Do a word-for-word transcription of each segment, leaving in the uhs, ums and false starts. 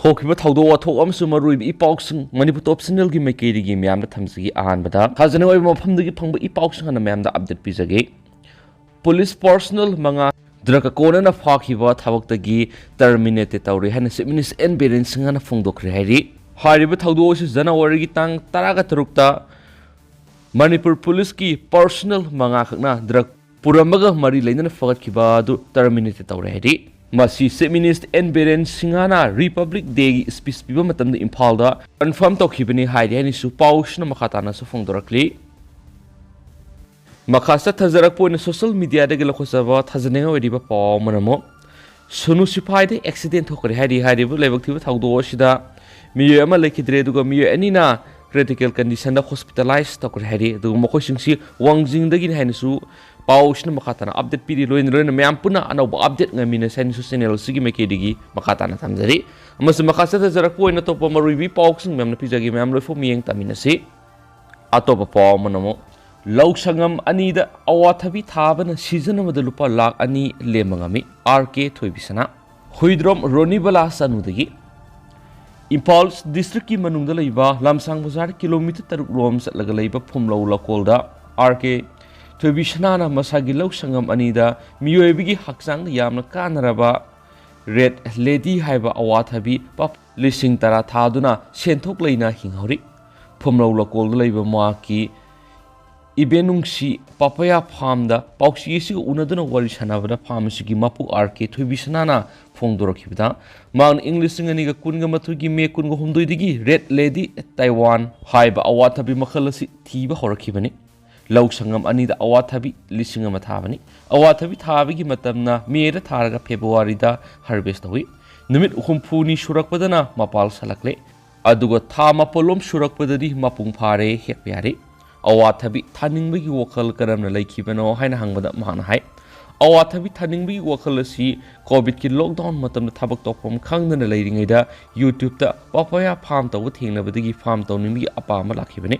ꯊꯣꯛꯈꯤꯕ ꯊꯧꯗꯣꯛ ꯋꯥꯊꯣꯛ ꯑꯃꯁꯨꯡ ꯃꯔꯨꯑꯣꯏꯕ ꯏ ꯄꯥꯎꯁꯤꯡ ꯃꯅꯤꯄꯨꯔ ꯇꯣꯞ ꯆꯦꯅꯦꯜꯒꯤ ꯃꯥꯏꯀꯩꯗꯒꯤ ꯃꯌꯥꯝꯗ ꯊꯝꯖꯒꯦ꯫ ꯑꯍꯥꯟꯕꯗ ꯊꯥꯖꯅꯤꯡꯉꯥꯏ ꯑꯣꯏꯕ ꯃꯐꯝꯗꯒꯤ ꯐꯪꯕ ꯏ ꯄꯥꯎꯁꯤꯡ ꯍꯥꯟꯅ ꯃꯌꯥꯝꯗ ꯑꯞꯗꯦꯠ ꯄꯤꯖꯒꯦ꯫ ꯄꯨꯂꯤꯁ ꯄꯔꯁꯅꯦꯜ ꯃꯉꯥ ꯗ꯭ꯔꯒ ꯀꯣꯟꯅꯅ ꯐꯥꯈꯤꯕ ꯊꯕꯛꯇꯒꯤ ꯇꯔꯃꯤꯅꯦꯇꯦꯠ ꯇꯧꯔꯦ ꯍꯥꯏꯅ ꯆꯤꯐ ꯃꯤꯅꯤꯁꯇꯔ ꯑꯦꯟ ꯕꯤꯔꯦꯟ ꯁꯤꯡꯍꯅ ꯐꯣꯡꯗꯣꯛꯈ꯭ꯔꯦ ꯍꯥꯏꯔꯤ꯫ ꯍꯥꯏꯔꯤꯕ ꯊꯧꯗꯣꯛ ꯑꯁꯤ ꯖꯅꯋꯥꯔꯤꯒꯤ ꯇꯥꯡ ꯇꯔꯥꯒ ꯇꯔꯨꯛꯇ ꯃꯅꯤꯄꯨꯔ ꯄꯨꯂꯤꯁꯀꯤ ꯄꯔꯁꯅꯦꯜ ꯃꯉꯥꯈꯛꯅ ꯗ꯭ꯔꯒ ꯄꯨꯔꯝꯕꯒ ꯃꯔꯤ ꯂꯩꯅꯅ ꯐꯒꯠꯈꯤꯕ ꯑꯗꯨ ꯇꯔꯃꯤꯅꯦꯇꯦꯠ ꯇꯧꯔꯦ ꯍꯥꯏꯔꯤ꯫ ꯃꯁꯤ ꯆꯤꯐ ꯃꯤꯅꯤꯁꯇꯔ ꯑꯦꯟ ꯕꯤꯔꯦꯟ ꯁꯤꯡꯍꯅ ꯔꯤꯄꯕ꯭ꯂꯤꯛ ꯗꯦꯒꯤ ꯁ꯭ꯄꯤꯆ ꯄꯤꯕ ꯃꯇꯝꯗ ꯏꯝꯐꯥꯜꯗ ꯀꯟꯐꯥꯔꯝ ꯇꯧꯈꯤꯕꯅꯤ ꯍꯥꯏꯔꯤ ꯍꯥꯏꯅꯁꯨ ꯄꯥꯎꯁꯤꯅ ꯃꯈꯥ ꯇꯥꯅꯁꯨ ꯐꯣꯡꯗꯣꯔꯛꯂꯤ꯫ ꯃꯈꯥ ꯆꯠꯊꯖꯔꯛꯄ ꯑꯣꯏꯅ ꯁꯣꯁꯤꯌꯦꯜ ꯃꯤꯗꯤꯌꯥꯗꯒꯤ ꯂꯧꯈꯠꯆꯕ ꯊꯥꯖꯅꯤꯡꯉꯥꯏ ꯑꯣꯏꯔꯤꯕ ꯄꯥꯎ ꯑꯃꯅ ꯑꯃꯨꯛ ꯁꯣꯅꯨ ꯁꯤꯐꯥꯏꯗ ꯑꯦꯛꯁꯤꯗꯦꯟ ꯊꯣꯛꯈ꯭ꯔꯦ ꯍꯥꯏꯔꯤ꯫ ꯍꯥꯏꯔꯤꯕ ꯂꯥꯏꯕꯛ ꯊꯤꯕ ꯊꯧꯗꯣꯛ ꯑꯁꯤꯗ ꯃꯤꯑꯣꯏ ꯑꯃ ꯂꯩꯈꯤꯗ꯭ꯔꯦ, ꯑꯗꯨꯒ ꯃꯤꯑꯣꯏ ꯑꯅꯤꯅ ꯀ꯭ꯔꯤꯇꯤꯀꯦꯜ ꯀꯟꯗꯤꯁꯟꯗ ꯍꯣꯁꯄꯤꯇꯥꯂꯥꯏꯁ ꯇꯧꯈ꯭ꯔꯦ ꯍꯥꯏꯔꯤ꯫ ꯑꯗꯨꯒ ꯃꯈꯣꯏꯁꯤꯡꯁꯤ ꯋꯥꯡꯖꯤꯡꯗꯒꯤꯅꯤ ꯍꯥꯏꯅꯁꯨ ꯄꯥꯎꯁꯤꯅ ꯃꯈꯥ ꯇꯥꯅ ꯑꯞꯗꯦꯠ ꯄꯤꯔꯤ꯫ ꯂꯣꯏꯅ ꯂꯣꯏꯅ ꯃꯌꯥꯝ ꯄꯨꯟꯅ ꯑꯅꯧꯕ ꯑꯞꯗꯦꯠ ꯉꯥꯏꯃꯤꯟꯅꯁꯤ ꯍꯥꯏꯅꯁꯨ ꯆꯦꯅꯦꯜ ꯑꯁꯤꯒꯤ ꯃꯥꯏꯀꯩꯗꯒꯤ ꯃꯈꯥ ꯇꯥꯅ ꯊꯝꯖꯔꯤ꯫ ꯑꯃꯁꯨꯡ ꯃꯈꯥ ꯆꯠꯊꯖꯔꯛꯄ ꯑꯣꯏꯅ ꯑꯇꯣꯞꯄ ꯃꯔꯨꯑꯣꯏꯕ ꯏ ꯄꯥꯎꯁꯤꯡ ꯃꯌꯥꯝꯅ ꯄꯤꯖꯒꯦ꯫ ꯃꯌꯥꯝ ꯂꯣꯏꯐꯥꯎ ꯃꯤꯠꯌꯦꯡ ꯇꯥꯃꯤꯟꯅꯁꯤ꯫ ꯑꯇꯣꯞꯄ ꯄꯥꯎ ꯑꯃꯅ ꯑꯃꯨꯛ ꯂꯧ ꯁꯪꯉꯝ ꯑꯅꯤꯗ ꯑꯋꯥꯊꯕꯤ ꯊꯥꯕꯅ ꯁꯤꯖꯟ ꯑꯃꯗ ꯂꯨꯄꯥ ꯂꯥꯈ ꯑꯅꯤ ꯂꯦꯝꯕ ꯉꯝꯃꯤ꯫ ꯑꯥꯔ ꯀꯦ ꯊꯣꯏꯕꯤꯁꯅꯥ꯫ ꯍꯨꯏꯗ꯭ꯔꯣꯝ ꯔꯣꯅꯤꯕꯂꯥ ꯆꯅꯨꯗꯒꯤ꯫ ꯏꯝꯐꯥꯜ ꯗꯤꯁꯇ꯭ꯔꯤꯛꯀꯤ ꯃꯅꯨꯡꯗ ꯂꯩꯕ ꯂꯝꯁꯥꯡ ꯕꯖꯥꯔ ꯀꯤꯂꯣꯃꯤꯇꯔ ꯇꯔꯨꯛ ꯔꯣꯝ ꯆꯠꯂꯒ ꯂꯩꯕ ꯐꯨꯝꯂꯧ ꯂꯀꯣꯜꯗ ꯑꯥꯔ ꯀꯦ ꯊꯣꯏꯕꯤꯁꯅꯥꯅ ꯃꯁꯥꯒꯤ ꯂꯧ ꯁꯪꯉꯝ ꯑꯅꯤꯗ ꯃꯤꯑꯣꯏꯕꯒꯤ ꯍꯛꯆꯥꯡꯗ ꯌꯥꯝꯅ ꯀꯥꯟꯅꯔꯕ ꯔꯦꯗ ꯂꯦꯗꯤ ꯍꯥꯏꯕ ꯑꯋꯥꯊꯕꯤ ꯄꯞ ꯂꯤꯁꯤꯡ ꯇꯔꯥ ꯊꯥꯗꯨꯅ ꯁꯦꯟꯊꯣꯛ ꯂꯩꯅ ꯍꯤꯡꯍꯧꯔꯤ꯫ ꯐꯨꯝꯂꯧ ꯂꯀꯣꯜꯗ ꯂꯩꯕ ꯃꯍꯥꯛꯀꯤ ꯏꯕꯦꯟꯅꯨꯡꯁꯤ ꯄꯥꯄꯌꯥ ꯐꯥꯝꯗ ꯄꯥꯎꯆꯦ ꯑꯁꯤꯒ ꯎꯅꯗꯨꯅ ꯋꯥꯔꯤ ꯁꯥꯟꯅꯕꯗ ꯐꯥꯝ ꯑꯁꯤꯒꯤ ꯃꯄꯨ ꯑꯥꯔ ꯀꯦ ꯊꯣꯏꯕꯤꯁꯅꯥꯅ ꯐꯣꯡꯗꯣꯔꯛꯈꯤꯕꯗ ꯃꯍꯥꯛꯅ ꯏꯪ ꯂꯤꯁꯤꯡ ꯑꯅꯤꯒ ꯀꯨꯟꯒ ꯃꯥꯊꯣꯏꯒꯤ ꯃꯦ ꯀꯨꯟꯒ ꯍꯨꯝꯗꯣꯏꯗꯒꯤ ꯔꯦꯗ ꯂꯦꯗꯤ ꯇꯥꯏꯋꯥꯟ ꯍꯥꯏꯕ ꯑꯋꯥꯊꯕꯤ ꯃꯈꯜ ꯑꯁꯤ ꯊꯤꯕ ꯍꯧꯔꯛꯈꯤꯕꯅꯤ꯫ ꯂꯧ ꯁꯪꯉꯝ ꯑꯅꯤꯗ ꯑꯋꯥꯊꯕꯤ ꯂꯤꯁꯤꯡ ꯑꯃ ꯊꯥꯕꯅꯤ꯫ ꯑꯋꯥꯊꯕꯤ ꯊꯥꯕꯒꯤ ꯃꯇꯝꯅ ꯃꯦꯗ ꯊꯥꯔꯒ ꯐꯦꯕ꯭ꯔꯨꯋꯥꯔꯤꯗ ꯍꯥꯔꯚꯦꯁ ꯇꯧꯏ꯫ ꯅꯨꯃꯤꯠ ꯍꯨꯝꯐꯨꯅꯤ ꯁꯨꯔꯛꯄꯗꯅ ꯃꯄꯥꯜ ꯁꯥꯠꯂꯛꯂꯦ꯫ ꯑꯗꯨꯒ ꯊꯥ ꯃꯥꯄꯜꯂꯣꯝ ꯁꯨꯔꯛꯄꯗꯗꯤ ꯃꯄꯨꯡ ꯐꯥꯔꯦ, ꯍꯦꯛꯄ ꯌꯥꯔꯦ꯫ ꯑꯋꯥꯊꯕꯤ ꯊꯥꯅꯤꯡꯕꯒꯤ ꯋꯥꯈꯜ ꯀꯔꯝꯅ ꯂꯩꯈꯤꯕꯅꯣ ꯍꯥꯏꯅ ꯍꯪꯕꯗ ꯃꯍꯥꯛꯅ ꯍꯥꯏ, ꯑꯋꯥꯊꯕꯤ ꯊꯥꯅꯤꯡꯕꯒꯤ ꯋꯥꯈꯜ ꯑꯁꯤ ꯀꯣꯚꯤꯗꯀꯤ ꯂꯣꯛꯗꯥꯎꯟ ꯃꯇꯝꯗ ꯊꯕꯛ ꯇꯧꯐꯝ ꯈꯪꯗꯅ ꯂꯩꯔꯤꯉꯩꯗ ꯌꯨꯇ꯭ꯌꯨꯕꯇ ꯄꯥꯄꯌꯥ ꯐꯥꯝ ꯇꯧꯕ ꯊꯦꯡꯅꯕꯗꯒꯤ ꯐꯥꯝ ꯇꯧꯅꯤꯡꯕꯒꯤ ꯑꯄꯥꯝꯕ ꯂꯥꯛꯈꯤꯕꯅꯤ꯫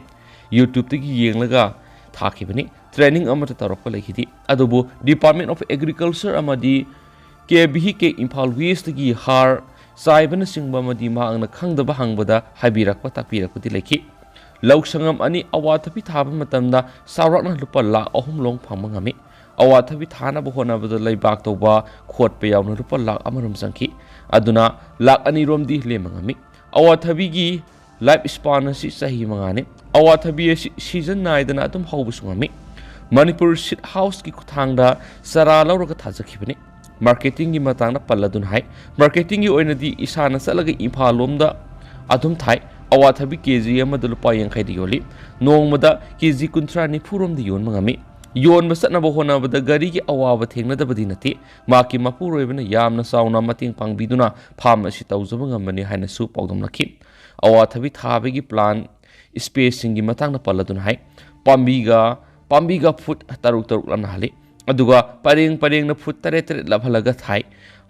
ꯌꯨꯇ꯭ꯌꯨꯕꯇꯒꯤ ꯌꯦꯡꯂꯒ ꯊꯥꯈꯤꯕꯅꯤ꯫ ꯇ꯭ꯔꯦꯅꯤꯡ ꯑꯃꯠꯇ ꯇꯧꯔꯛꯄ ꯂꯩꯈꯤꯗꯦ꯫ ꯑꯗꯨꯕꯨ ꯗꯤꯄꯥꯔꯠꯃꯦꯟ ꯑꯣꯐ ꯑꯦꯒ꯭ꯔꯤꯀꯜꯆꯔ ꯑꯃꯗꯤ ꯀꯦ ꯚꯤ ꯀꯦ ꯏꯝꯐꯥꯜ ꯋꯦꯁꯇꯒꯤ ꯍꯥꯔ ꯆꯥꯏꯕꯅꯆꯤꯡꯕ ꯑꯃꯗꯤ ꯃꯍꯥꯛꯅ ꯈꯪꯗꯕ ꯍꯪꯕꯗ ꯍꯥꯏꯕꯤꯔꯛꯄ ꯇꯥꯛꯄꯤꯔꯛꯄꯗꯤ ꯂꯩꯈꯤ꯫ ꯂꯧ ꯁꯪꯉꯝ ꯑꯅꯤ ꯑꯋꯥꯊꯕꯤ ꯊꯥꯕ ꯃꯇꯝꯗ ꯆꯥꯎꯔꯥꯛꯅ ꯂꯨꯄꯥ ꯂꯥꯈ ꯑꯍꯨꯝ ꯂꯣꯡ ꯐꯪꯕ ꯉꯝꯃꯤ꯫ ꯑꯋꯥꯊꯕꯤ ꯊꯥꯅꯕ ꯍꯣꯠꯅꯕꯗ ꯂꯩꯕꯥꯛ ꯇꯧꯕ, ꯈꯣꯠꯄ ꯌꯥꯎꯅ ꯂꯨꯄꯥ ꯂꯥꯈ ꯑꯃꯔꯣꯝ ꯆꯪꯈꯤ꯫ ꯑꯗꯨꯅ ꯂꯥꯈ ꯑꯅꯤꯔꯣꯝꯗꯤ ꯂꯦꯝꯕ ꯉꯝꯃꯤ꯫ ꯑꯋꯥꯊꯕꯤꯒꯤ life span ꯑꯁꯤ ꯆꯍꯤ ꯃꯉꯥꯅꯤ꯫ ꯑꯋꯥꯊꯕꯤ ꯑꯁꯤ season ꯅꯥꯏꯗꯅ ꯑꯗꯨꯝ ꯍꯧꯕꯁꯨ ꯉꯝꯃꯤ꯫ ꯃꯅꯤꯄꯨꯔ Seed Houseꯀꯤ ꯈꯨꯠꯊꯥꯡꯗ ꯆꯥꯔꯥ ꯂꯧꯔꯒ ꯊꯥꯖꯈꯤꯕꯅꯤ꯫ Marketingꯒꯤ ꯃꯇꯥꯡꯗ ꯄꯜꯂꯗꯨꯅ ꯍꯥꯏ, marketingꯒꯤ ꯑꯣꯏꯅꯗꯤ ꯏꯁꯥꯅ ꯆꯠꯂꯒ ꯏꯝꯐꯥꯜ ꯂꯣꯝꯗ ꯑꯗꯨꯝ ꯊꯥꯏ꯫ ꯑꯋꯥꯊꯕꯤ ꯀꯦ ꯖꯤ ꯑꯃꯗ ꯂꯨꯄꯥ ꯌꯥꯡꯈꯩꯗ ꯌꯣꯜꯂꯤ꯫ ꯅꯣꯡꯃꯗ ꯀꯦ ꯖꯤ ꯀꯨꯟꯊ꯭ꯔꯥ ꯅꯤꯐꯨ ꯔꯣꯝꯗꯤ ꯌꯣꯟꯕ ꯉꯝꯃꯤ꯫ ꯌꯣꯟꯕ ꯆꯠꯅꯕ ꯍꯣꯠꯅꯕꯗ ꯒꯥꯔꯤꯒꯤ ꯑꯋꯥꯕ ꯊꯦꯡꯅꯗꯕꯗꯤ ꯅꯠꯇꯦ꯫ ꯃꯍꯥꯛꯀꯤ ꯃꯄꯨꯔꯣꯏꯕꯅ ꯌꯥꯝꯅ ꯆꯥꯎꯅ ꯃꯇꯦꯡ ꯄꯥꯡꯕꯤꯗꯨꯅ farm ꯑꯁꯤ ꯇꯧꯖꯕ ꯉꯝꯕꯅꯤ ꯍꯥꯏꯅꯁꯨ ꯄꯥꯎꯗꯝꯂꯛꯈꯤ꯫ ꯑꯋꯥꯊꯕꯤ ꯊꯥꯕꯒꯤ plan spaceꯁꯤꯡꯒꯤ ꯃꯇꯥꯡꯗ ꯄꯜꯂꯗꯨꯅ ꯍꯥꯏ, ꯄꯥꯝꯕꯤꯒ, ꯄꯥꯝꯕꯤꯒ foot ꯇꯔꯨꯛ ꯇꯔꯨꯛ ꯂꯥꯞꯅꯍꯜꯂꯤ꯫ ꯑꯗꯨꯒ ꯄꯔꯦꯡ ꯄꯔꯦꯡꯅ foot ꯇꯔꯦꯠ ꯇꯔꯦꯠ ꯂꯥꯞꯍꯜꯂꯒ ꯊꯥꯏ꯫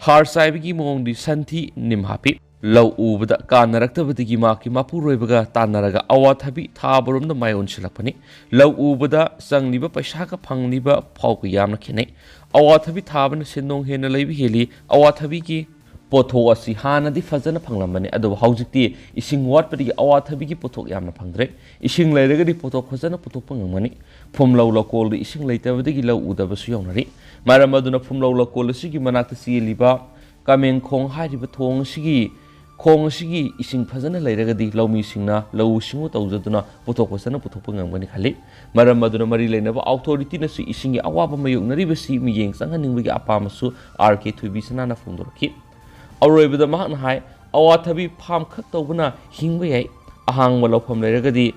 ꯍꯥꯔ ꯆꯥꯏꯕꯒꯤ ꯃꯑꯣꯡꯗꯤ ꯁꯟꯊꯤ, ꯅꯤꯝ ꯍꯥꯞꯄꯤ꯫ ꯂꯧ ꯎꯕꯗ ꯀꯥꯟꯅꯔꯛꯇꯕꯗꯒꯤ ꯃꯍꯥꯛꯀꯤ ꯃꯄꯨꯔꯣꯏꯕꯒ ꯇꯥꯟꯅꯔꯒ ꯑꯋꯥꯊꯕꯤ ꯊꯥꯕꯔꯣꯝꯗ ꯃꯥꯏ ꯑꯣꯟꯁꯤꯜꯂꯛꯄꯅꯤ꯫ ꯂꯧ ꯎꯕꯗ ꯆꯪꯂꯤꯕ ꯄꯩꯁꯥꯒ ꯐꯪꯂꯤꯕ ꯐꯥꯎꯒ ꯌꯥꯝꯅ ꯈꯦꯠꯅꯩ꯫ ꯑꯋꯥꯊꯕꯤ ꯊꯥꯕꯅ ꯁꯦꯟꯗꯣꯡ ꯍꯦꯟꯅ ꯂꯩꯕ ꯍꯦꯜꯂꯤ꯫ ꯑꯋꯥꯊꯕꯤꯒꯤ ꯄꯣꯠꯊꯣꯛ ꯑꯁꯤ ꯍꯥꯟꯅꯗꯤ ꯐꯖꯅ ꯐꯪꯂꯝꯕꯅꯤ, ꯑꯗꯨꯕꯨ ꯍꯧꯖꯤꯛꯇꯤ ꯏꯁꯤꯡ ꯋꯥꯠꯄꯗꯒꯤ ꯑꯋꯥꯊꯕꯤꯒꯤ ꯄꯣꯠꯊꯣꯛ ꯌꯥꯝꯅ ꯐꯪꯗ꯭ꯔꯦ꯫ ꯏꯁꯤꯡ ꯂꯩꯔꯒꯗꯤ ꯄꯣꯠꯊꯣꯛ ꯐꯖꯅ ꯄꯨꯊꯣꯛꯄ ꯉꯝꯒꯅꯤ꯫ ꯐꯨꯝꯂꯧ ꯂꯧꯀꯣꯜꯗ ꯏꯁꯤꯡ ꯂꯩꯇꯕꯗꯒꯤ ꯂꯧ ꯎꯗꯕꯁꯨ ꯌꯥꯎꯅꯔꯤ꯫ ꯃꯔꯝ ꯑꯗꯨꯅ ꯐꯨꯝꯂꯧ ꯂꯧꯀꯣꯜ ꯑꯁꯤꯒꯤ ꯃꯅꯥꯛꯇ ꯆꯦꯜꯂꯤꯕ ꯀꯥꯃꯦꯡꯈꯣꯡ ꯍꯥꯏꯔꯤꯕ ꯊꯣꯡ ꯑꯁꯤꯒꯤ, ꯈꯣꯡ ꯑꯁꯤꯒꯤ ꯏꯁꯤꯡ ꯐꯖꯅ ꯂꯩꯔꯒꯗꯤ ꯂꯧꯃꯤꯁꯤꯡꯅ ꯂꯧꯎ ꯁꯤꯡꯎ ꯇꯧꯖꯗꯨꯅ ꯄꯨꯊꯣꯛ ꯐꯖꯅ ꯄꯨꯊꯣꯛꯄ ꯉꯝꯒꯅꯤ ꯈꯜꯂꯤ꯫ ꯃꯔꯝ ꯑꯗꯨꯅ ꯃꯔꯤ ꯂꯩꯅꯕ ꯑꯣꯊꯣꯔꯤꯇꯤꯅꯁꯨ ꯏꯁꯤꯡꯒꯤ ꯑꯋꯥꯕ ꯃꯥꯌꯣꯛꯅꯔꯤꯕꯁꯤ ꯃꯤꯠꯌꯦꯡ ꯆꯪꯍꯟꯅꯤꯡꯕꯒꯤ ꯑꯄꯥꯝꯕꯁꯨ ꯑꯥꯔ ꯀꯦ ꯊꯣꯏꯕꯤꯁꯅꯥꯅ ꯐꯣꯡꯗꯣꯔꯛꯈꯤ꯫ ꯑꯔꯣꯏꯕꯗ ꯃꯍꯥꯛꯅ ꯍꯥꯏ, ꯑꯋꯥꯊꯕꯤ farm ꯈꯛ ꯇꯧꯕꯅ ꯍꯤꯡꯕ ꯌꯥꯏ, ꯑꯍꯥꯡꯕ ꯂꯧꯐꯝ ꯂꯩꯔꯒꯗꯤ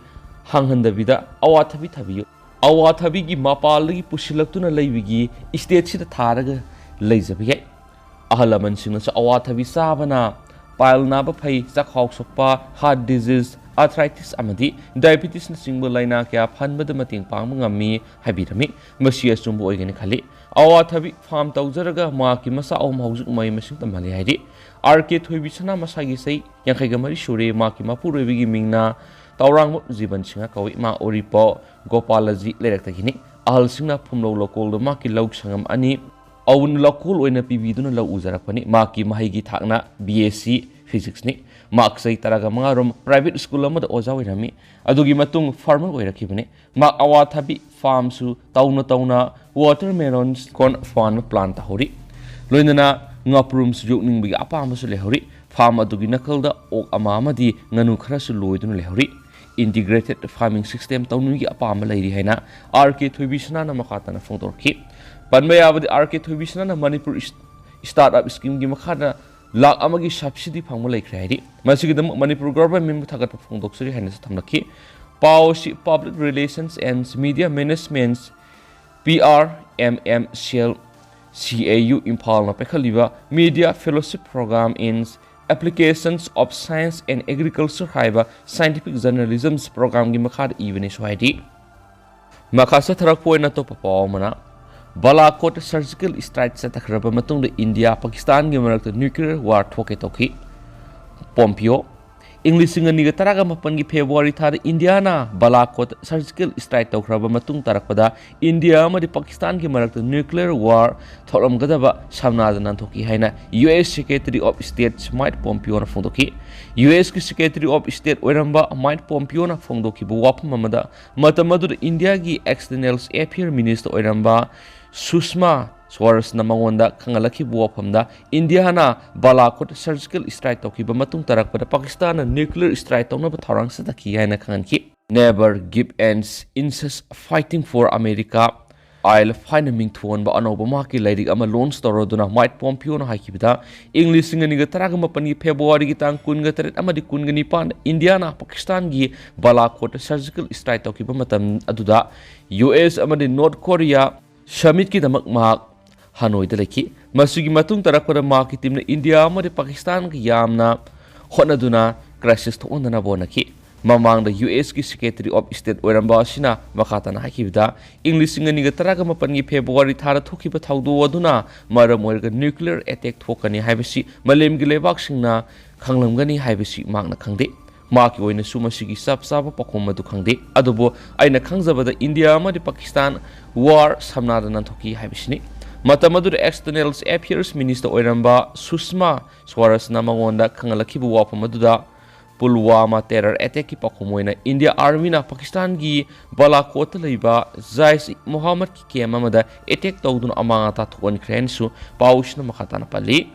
ꯍꯥꯡꯍꯟꯗꯕꯤꯗ ꯑꯋꯥꯊꯕꯤ ꯊꯥꯕꯤꯌꯨ꯫ ꯑꯋꯥꯊꯕꯤꯒꯤ ꯃꯄꯥꯜꯗꯒꯤ ꯄꯨꯁꯤꯜꯂꯛꯇꯨꯅ ꯂꯩꯕꯒꯤ stateꯁꯤꯗ ꯊꯥꯔꯒ ꯂꯩꯖꯕ ꯌꯥꯏ꯫ ꯑꯍꯜ ꯂꯃꯟꯁꯤꯡꯅꯁꯨ ꯑꯋꯥꯊꯕꯤ ꯆꯥꯕꯅ pile ꯅꯥꯕ ꯐꯩ, ꯆꯥꯛꯈꯥꯎ ꯁꯣꯛꯄ, heart disease, arthritis ꯑꯃꯗꯤ diabetesꯅꯆꯤꯡꯕ ꯂꯥꯏꯅꯥ ꯀꯌꯥ ꯐꯍꯟꯕꯗ ꯃꯇꯦꯡ ꯄꯥꯡꯕ ꯉꯝꯃꯤ ꯍꯥꯏꯕꯤꯔꯝꯃꯤ꯫ ꯃꯁꯤ ꯑꯆꯨꯝꯕ ꯑꯣꯏꯒꯅꯤ ꯈꯜꯂꯤ꯫ ꯑꯋꯥꯊꯕꯤ farm ꯇꯧꯖꯔꯒ ꯃꯍꯥꯛꯀꯤ ꯃꯆꯥ ꯑꯍꯨꯝ ꯍꯧꯖꯤꯛ ꯃꯍꯩ ꯃꯁꯤꯡ ꯇꯝꯍꯜꯂꯤ ꯍꯥꯏꯔꯤ꯫ ꯑꯥꯔ ꯀꯦ ꯊꯣꯏꯕꯤꯁꯅꯥ ꯃꯁꯥꯒꯤ ꯆꯍꯤ ꯌꯥꯡꯈꯩꯒ ꯃꯔꯤ ꯁꯨꯔꯦ꯫ ꯃꯍꯥꯛꯀꯤ ꯃꯄꯨꯔꯣꯏꯕꯒꯤ ꯃꯤꯡꯅ ꯇꯥꯎꯔꯥꯡꯕꯝ ꯖꯤꯕꯟ ꯁꯤꯡꯍ ꯀꯧꯏ꯫ ꯃꯥ ꯎꯔꯤꯄꯣꯛ ꯒꯣꯄꯥꯂꯖꯤ ꯂꯩꯔꯛꯇꯒꯤꯅꯤ꯫ ꯑꯍꯜꯁꯤꯡꯅ ꯐꯨꯝꯂꯧ ꯂꯧꯀꯣꯜꯗ ꯃꯍꯥꯛꯀꯤ ꯂꯧ ꯁꯪꯉꯝ ꯑꯅꯤ ꯑꯋꯨꯟ ꯂꯧꯀꯣꯜ ꯑꯣꯏꯅ ꯄꯤꯕꯤꯗꯨꯅ ꯂꯧ ꯎꯖꯔꯛꯄꯅꯤ꯫ ꯃꯍꯥꯛꯀꯤ ꯃꯍꯩꯒꯤ ꯊꯥꯛꯅ B S C Physicsꯅꯤ꯫ ꯃꯍꯥꯛ ꯆꯍꯤ ꯇꯔꯥꯒ ꯃꯉꯥ ꯔꯣꯝ private school ꯑꯃꯗ ꯑꯣꯖꯥ ꯑꯣꯏꯔꯝꯃꯤ꯫ ꯑꯗꯨꯒꯤ ꯃꯇꯨꯡ farmer ꯑꯣꯏꯔꯛꯈꯤꯕꯅꯤ꯫ ꯃꯍꯥꯛ ꯑꯋꯥꯊꯕꯤ farmꯁꯨ ꯇꯧꯅ ꯇꯧꯅ watermelons, corn farm plant ꯇꯧꯍꯧꯔꯤ꯫ ꯂꯣꯏꯅꯅ ꯉꯥꯄ꯭ꯔꯨꯝꯁꯨ ꯌꯣꯛꯅꯤꯡꯕꯒꯤ ꯑꯄꯥꯝꯕꯁꯨ ꯂꯩꯍꯧꯔꯤ꯫ Farm ꯑꯗꯨꯒꯤ ꯅꯥꯀꯜꯗ ꯑꯣꯛ ꯑꯃ ꯑꯃꯗꯤ ꯉꯥꯅꯨ ꯈꯔꯁꯨ ꯂꯣꯏꯗꯨꯅ ꯂꯩꯍꯧꯔꯤ꯫ Integrated farming system ꯇꯧꯅꯤꯡꯕꯒꯤ ꯑꯄꯥꯝꯕ ꯂꯩꯔꯤ ꯍꯥꯏꯅ R K ꯊꯣꯏꯕꯤꯁꯅꯥꯅ ꯃꯈꯥ ꯇꯥꯅ ꯐꯣꯡꯗꯣꯔꯛꯈꯤ꯫ ꯄꯟꯕ ꯌꯥꯕꯗꯤ, R K ꯊꯣꯏꯕꯤꯁꯅꯥꯅ ꯃꯅꯤꯄꯨꯔ ꯏꯁ-, startup schemeꯒꯤ ꯃꯈꯥꯗ ꯂꯥꯈ ꯑꯃꯒꯤ subsidy ꯐꯪꯕ ꯂꯩꯈ꯭ꯔꯦ ꯍꯥꯏꯔꯤ꯫ ꯃꯁꯤꯒꯤꯗꯃꯛ ꯃꯅꯤꯄꯨꯔ governmentꯕꯨ ꯊꯥꯒꯠꯄ ꯐꯣꯡꯗꯣꯛꯆꯔꯤ ꯍꯥꯏꯅꯁꯨ ꯊꯝꯂꯛꯈꯤ꯫ ꯄꯥꯎ ꯑꯁꯤ Public Relations and Media Management, P R M M Cell, C A U ꯏꯝꯐꯥꯜꯅ ꯄꯥꯏꯈꯠꯂꯤꯕ Media Fellowship Program in Applications of Science and Agriculture ꯍꯥꯏꯕ scientific journalism programꯒꯤ ꯃꯈꯥꯗ ꯏꯕꯅꯤ ꯁ꯭ꯋꯥꯏꯗꯤ꯫ ꯃꯈꯥ ꯆꯠꯊꯔꯛꯄ ꯑꯣꯏꯅ ꯑꯇꯣꯞꯄ ꯄꯥꯎ ꯑꯃꯅ, ꯕꯥꯂꯥꯀꯣꯠ surgical strike ꯆꯠꯊꯈ꯭ꯔꯕ ꯃꯇꯨꯡꯗ ꯏꯟꯗꯤꯌꯥ ꯄꯥꯀꯤꯁꯇꯥꯟꯒꯤ ꯃꯔꯛꯇ nuclear war ꯊꯣꯛꯀꯦ ꯇꯧꯈꯤ꯫ ꯄꯣꯝꯄꯤꯌꯣ, ꯏꯪ ꯂꯤꯁꯤꯡ ꯑꯅꯤꯒ ꯇꯔꯥꯒ ꯃꯥꯄꯟꯒꯤ ꯐꯦꯕ꯭ꯔꯨꯋꯥꯔꯤ ꯊꯥꯗ ꯏꯟꯗꯤꯌꯥꯅ ꯕꯥꯂꯥꯀꯣꯠ surgical strike ꯇꯧꯈ꯭ꯔꯕ ꯃꯇꯨꯡ ꯇꯥꯔꯛꯄꯗ ꯏꯟꯗꯤꯌꯥ ꯑꯃꯗꯤ ꯄꯥꯀꯤꯁꯇꯥꯟꯒꯤ ꯃꯔꯛꯇ nuclear war ꯊꯣꯛꯂꯝꯒꯗꯕ ꯁꯝꯅꯥꯗ ꯅꯥꯟꯊꯣꯛꯈꯤ ꯍꯥꯏꯅ U S Secretary of State Mike Pompeoꯅ ꯐꯣꯡꯗꯣꯛꯈꯤ꯫ U Sꯀꯤ Secretary of State ꯑꯣꯏꯔꯝꯕ Mike Pompeoꯅ ꯐꯣꯡꯗꯣꯛꯈꯤꯕ ꯋꯥꯐꯝ ꯑꯃꯗ, ꯃꯇꯝ ꯑꯗꯨꯗ ꯏꯟꯗꯤꯌꯥꯒꯤ External Affair Minister ꯑꯣꯏꯔꯝꯕ ꯁꯨꯁꯃꯥ ꯁ꯭ꯋꯥꯔꯖꯅ ꯃꯉꯣꯟꯗ ꯈꯪꯍꯜꯂꯛꯈꯤꯕ ꯋꯥꯐꯝꯗ, ꯏꯟꯗꯤꯌꯥꯅ ꯕꯥꯂꯥꯀꯣꯠ surgical strike ꯇꯧꯈꯤꯕ ꯃꯇꯨꯡ ꯇꯥꯔꯛꯄꯗ ꯄꯥꯀꯤꯁꯇꯥꯟꯅ nuclear strike ꯇꯧꯅꯕ ꯊꯧꯔꯥꯡ ꯆꯠꯊꯈꯤ ꯍꯥꯏꯅ ꯈꯪꯍꯟꯈꯤ꯫ Never give an inch fighting for America, isle ꯐꯥꯏꯅ ꯃꯤꯡꯊꯣꯟꯕ ꯑꯅꯧꯕ ꯃꯍꯥꯛꯀꯤ ꯂꯥꯏꯔꯤꯛ ꯑꯃ launch ꯇꯧꯔꯗꯨꯅ Mike Pompeoꯅ ꯍꯥꯏꯈꯤꯕꯗ, ꯏꯪ ꯂꯤꯁꯤꯡ ꯑꯅꯤꯒ ꯇꯔꯥꯒ ꯃꯥꯄꯟꯒꯤ ꯐꯦꯕ꯭ꯔꯨꯋꯥꯔꯤꯒꯤ ꯇꯥꯡ ꯀꯨꯟꯒ ꯇꯔꯦꯠ ꯑꯃꯗꯤ ꯀꯨꯟꯒ ꯅꯤꯄꯥꯟꯗ ꯏꯟꯗꯤꯌꯥꯅ ꯄꯥꯀꯤꯁꯇꯥꯟꯒꯤ ꯕꯥꯂꯥꯀꯣꯠꯇ surgical strike ꯇꯧꯈꯤꯕ ꯃꯇꯝ ꯑꯗꯨꯗ U S ꯑꯃꯗꯤ North Korea summitꯀꯤꯗꯃꯛ ꯃꯍꯥꯛ ꯍꯅꯣꯏꯗ ꯂꯩꯈꯤ꯫ ꯃꯁꯤꯒꯤ ꯃꯇꯨꯡ ꯇꯥꯔꯛꯄꯗ ꯃꯍꯥꯛꯀꯤ teamꯅ ꯏꯟꯗꯤꯌꯥ ꯑꯃꯗꯤ ꯄꯥꯀꯤꯁꯇꯥꯟꯒ ꯌꯥꯝꯅ ꯍꯣꯠꯅꯗꯨꯅ crisis ꯊꯣꯛꯍꯟꯗꯅꯕ ꯍꯣꯠꯅꯈꯤ꯫ ꯃꯃꯥꯡꯗ U Sꯀꯤ Secretary of State ꯑꯣꯏꯔꯝꯕ ꯑꯁꯤꯅ ꯃꯈꯥ ꯇꯥꯅ ꯍꯥꯏꯈꯤꯕꯗ, ꯏꯪ ꯂꯤꯁꯤꯡ ꯑꯅꯤꯒ ꯇꯔꯥꯒ ꯃꯥꯄꯟꯒꯤ ꯐꯦꯕ꯭ꯔꯨꯋꯥꯔꯤ ꯊꯥꯗ ꯊꯣꯛꯈꯤꯕ ꯊꯧꯗꯣꯛ ꯑꯗꯨꯅ ꯃꯔꯝ ꯑꯣꯏꯔꯒ nuclear attack ꯊꯣꯛꯀꯅꯤ ꯍꯥꯏꯕꯁꯤ ꯃꯥꯂꯦꯝꯒꯤ ꯂꯩꯕꯥꯛꯁꯤꯡꯅ ꯈꯪꯂꯝꯒꯅꯤ ꯍꯥꯏꯕꯁꯤ ꯃꯍꯥꯛꯅ ꯈꯪꯗꯦ꯫ ꯃꯍꯥꯛꯀꯤ ꯑꯣꯏꯅꯁꯨ ꯃꯁꯤꯒꯤ ꯆꯞ ꯆꯥꯕ ꯄꯥꯎꯈꯨꯝ ꯑꯗꯨ ꯈꯪꯗꯦ꯫ ꯑꯗꯨꯕꯨ ꯑꯩꯅ ꯈꯪꯖꯕꯗ ꯏꯟꯗꯤꯌꯥ ꯑꯃꯗꯤ ꯄꯥꯀꯤꯁꯇꯥꯟ war ꯁꯝꯅꯥꯗ ꯅꯥꯟꯊꯣꯛꯈꯤ ꯍꯥꯏꯕꯁꯤꯅꯤ꯫ ꯃꯇꯝ ꯑꯗꯨꯗ External Affairs Minister ꯑꯣꯏꯔꯝꯕ ꯁꯨꯁꯃꯥ ꯁ꯭ꯋꯥꯔꯥꯖꯅ ꯃꯉꯣꯟꯗ ꯈꯪꯍꯜꯂꯛꯈꯤꯕ ꯋꯥꯐꯝ ꯑꯗꯨꯗ, ꯄꯨꯜꯋꯥꯃꯥ terror attackꯀꯤ ꯄꯥꯎꯈꯨꯝ ꯑꯣꯏꯅ ꯏꯟꯗꯤꯌꯥ Armyꯅ ꯄꯥꯀꯤꯁꯇꯥꯟꯒꯤ ꯕꯥꯂꯥꯀꯣꯠꯇ ꯂꯩꯕ ꯖꯥꯏꯁ ꯏ ꯃꯣꯍꯥꯃꯗꯀꯤ camp ꯑꯃꯗ attack ꯇꯧꯗꯨꯅ ꯑꯃꯥꯡ ꯑꯇꯥ ꯊꯣꯛꯍꯟꯈ꯭ꯔꯦ ꯍꯥꯏꯅꯁꯨ ꯄꯥꯎꯁꯤꯅ ꯃꯈꯥ ꯇꯥꯅ ꯄꯜꯂꯤ꯫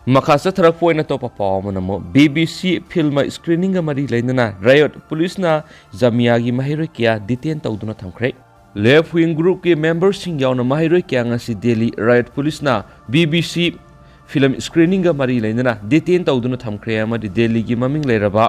ꯃꯈꯥ ꯆꯠꯊꯔꯛꯄ ꯑꯣꯏꯅ ꯑꯇꯣꯞꯄ ꯄꯥꯎ ꯑꯃꯅ ꯑꯃꯨꯛ, BBC film screeningꯒ ꯃꯔꯤ ꯂꯩꯅꯅ riot policeꯅ ꯖꯥꯃꯤꯌꯥꯒꯤ ꯃꯍꯩꯔꯣꯏ ꯀꯌꯥ detain ꯇꯧꯗꯨꯅ ꯊꯝꯈ꯭ꯔꯦ꯫ Left wing groupꯀꯤ memberꯁꯤꯡ ꯌꯥꯎꯅ ꯃꯍꯩꯔꯣꯏ ꯀꯌꯥ ꯉꯁꯤ ꯗꯦꯜꯂꯤ riot policeꯅ BBC film screeningꯒ ꯃꯔꯤ ꯂꯩꯅꯅ detain ꯇꯧꯗꯨꯅ ꯊꯝꯈ꯭ꯔꯦ ꯑꯃꯗꯤ ꯗꯦꯜꯂꯤꯒꯤ ꯃꯃꯤꯡ ꯂꯩꯔꯕ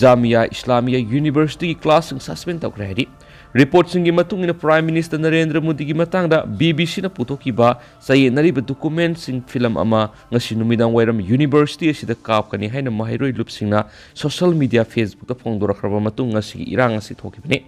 ꯖꯥꯃꯤꯌꯥ ꯏꯁꯂꯥꯃꯤꯌꯥ Universityꯒꯤ classꯁꯤꯡ suspend ꯇꯧꯈ꯭ꯔꯦ ꯍꯥꯏꯔꯤ꯫ Reportꯁꯤꯡꯒꯤ ꯃꯇꯨꯡ ꯏꯟꯅ Prime Minister ꯅꯔꯦꯟꯗ꯭ꯔ ꯃꯣꯗꯤꯒꯤ ꯃꯇꯥꯡꯗ BBCꯅ ꯄꯨꯊꯣꯛꯈꯤꯕ ꯆꯌꯦꯠꯅꯔꯤꯕ documentꯁꯤꯡ film ꯑꯃ ꯉꯁꯤ ꯅꯨꯃꯤꯗꯥꯡ ꯋꯥꯏꯔꯝ university ꯑꯁꯤꯗ ꯀꯥꯞꯀꯅꯤ ꯍꯥꯏꯅ ꯃꯍꯩꯔꯣꯏ ꯂꯨꯞꯁꯤꯡꯅ social media Facebookꯇ ꯐꯣꯡꯗꯣꯔꯛꯈ꯭ꯔꯕ ꯃꯇꯨꯡ ꯉꯁꯤꯒꯤ ꯏꯔꯥꯡ ꯑꯁꯤ ꯊꯣꯛꯈꯤꯕꯅꯤ꯫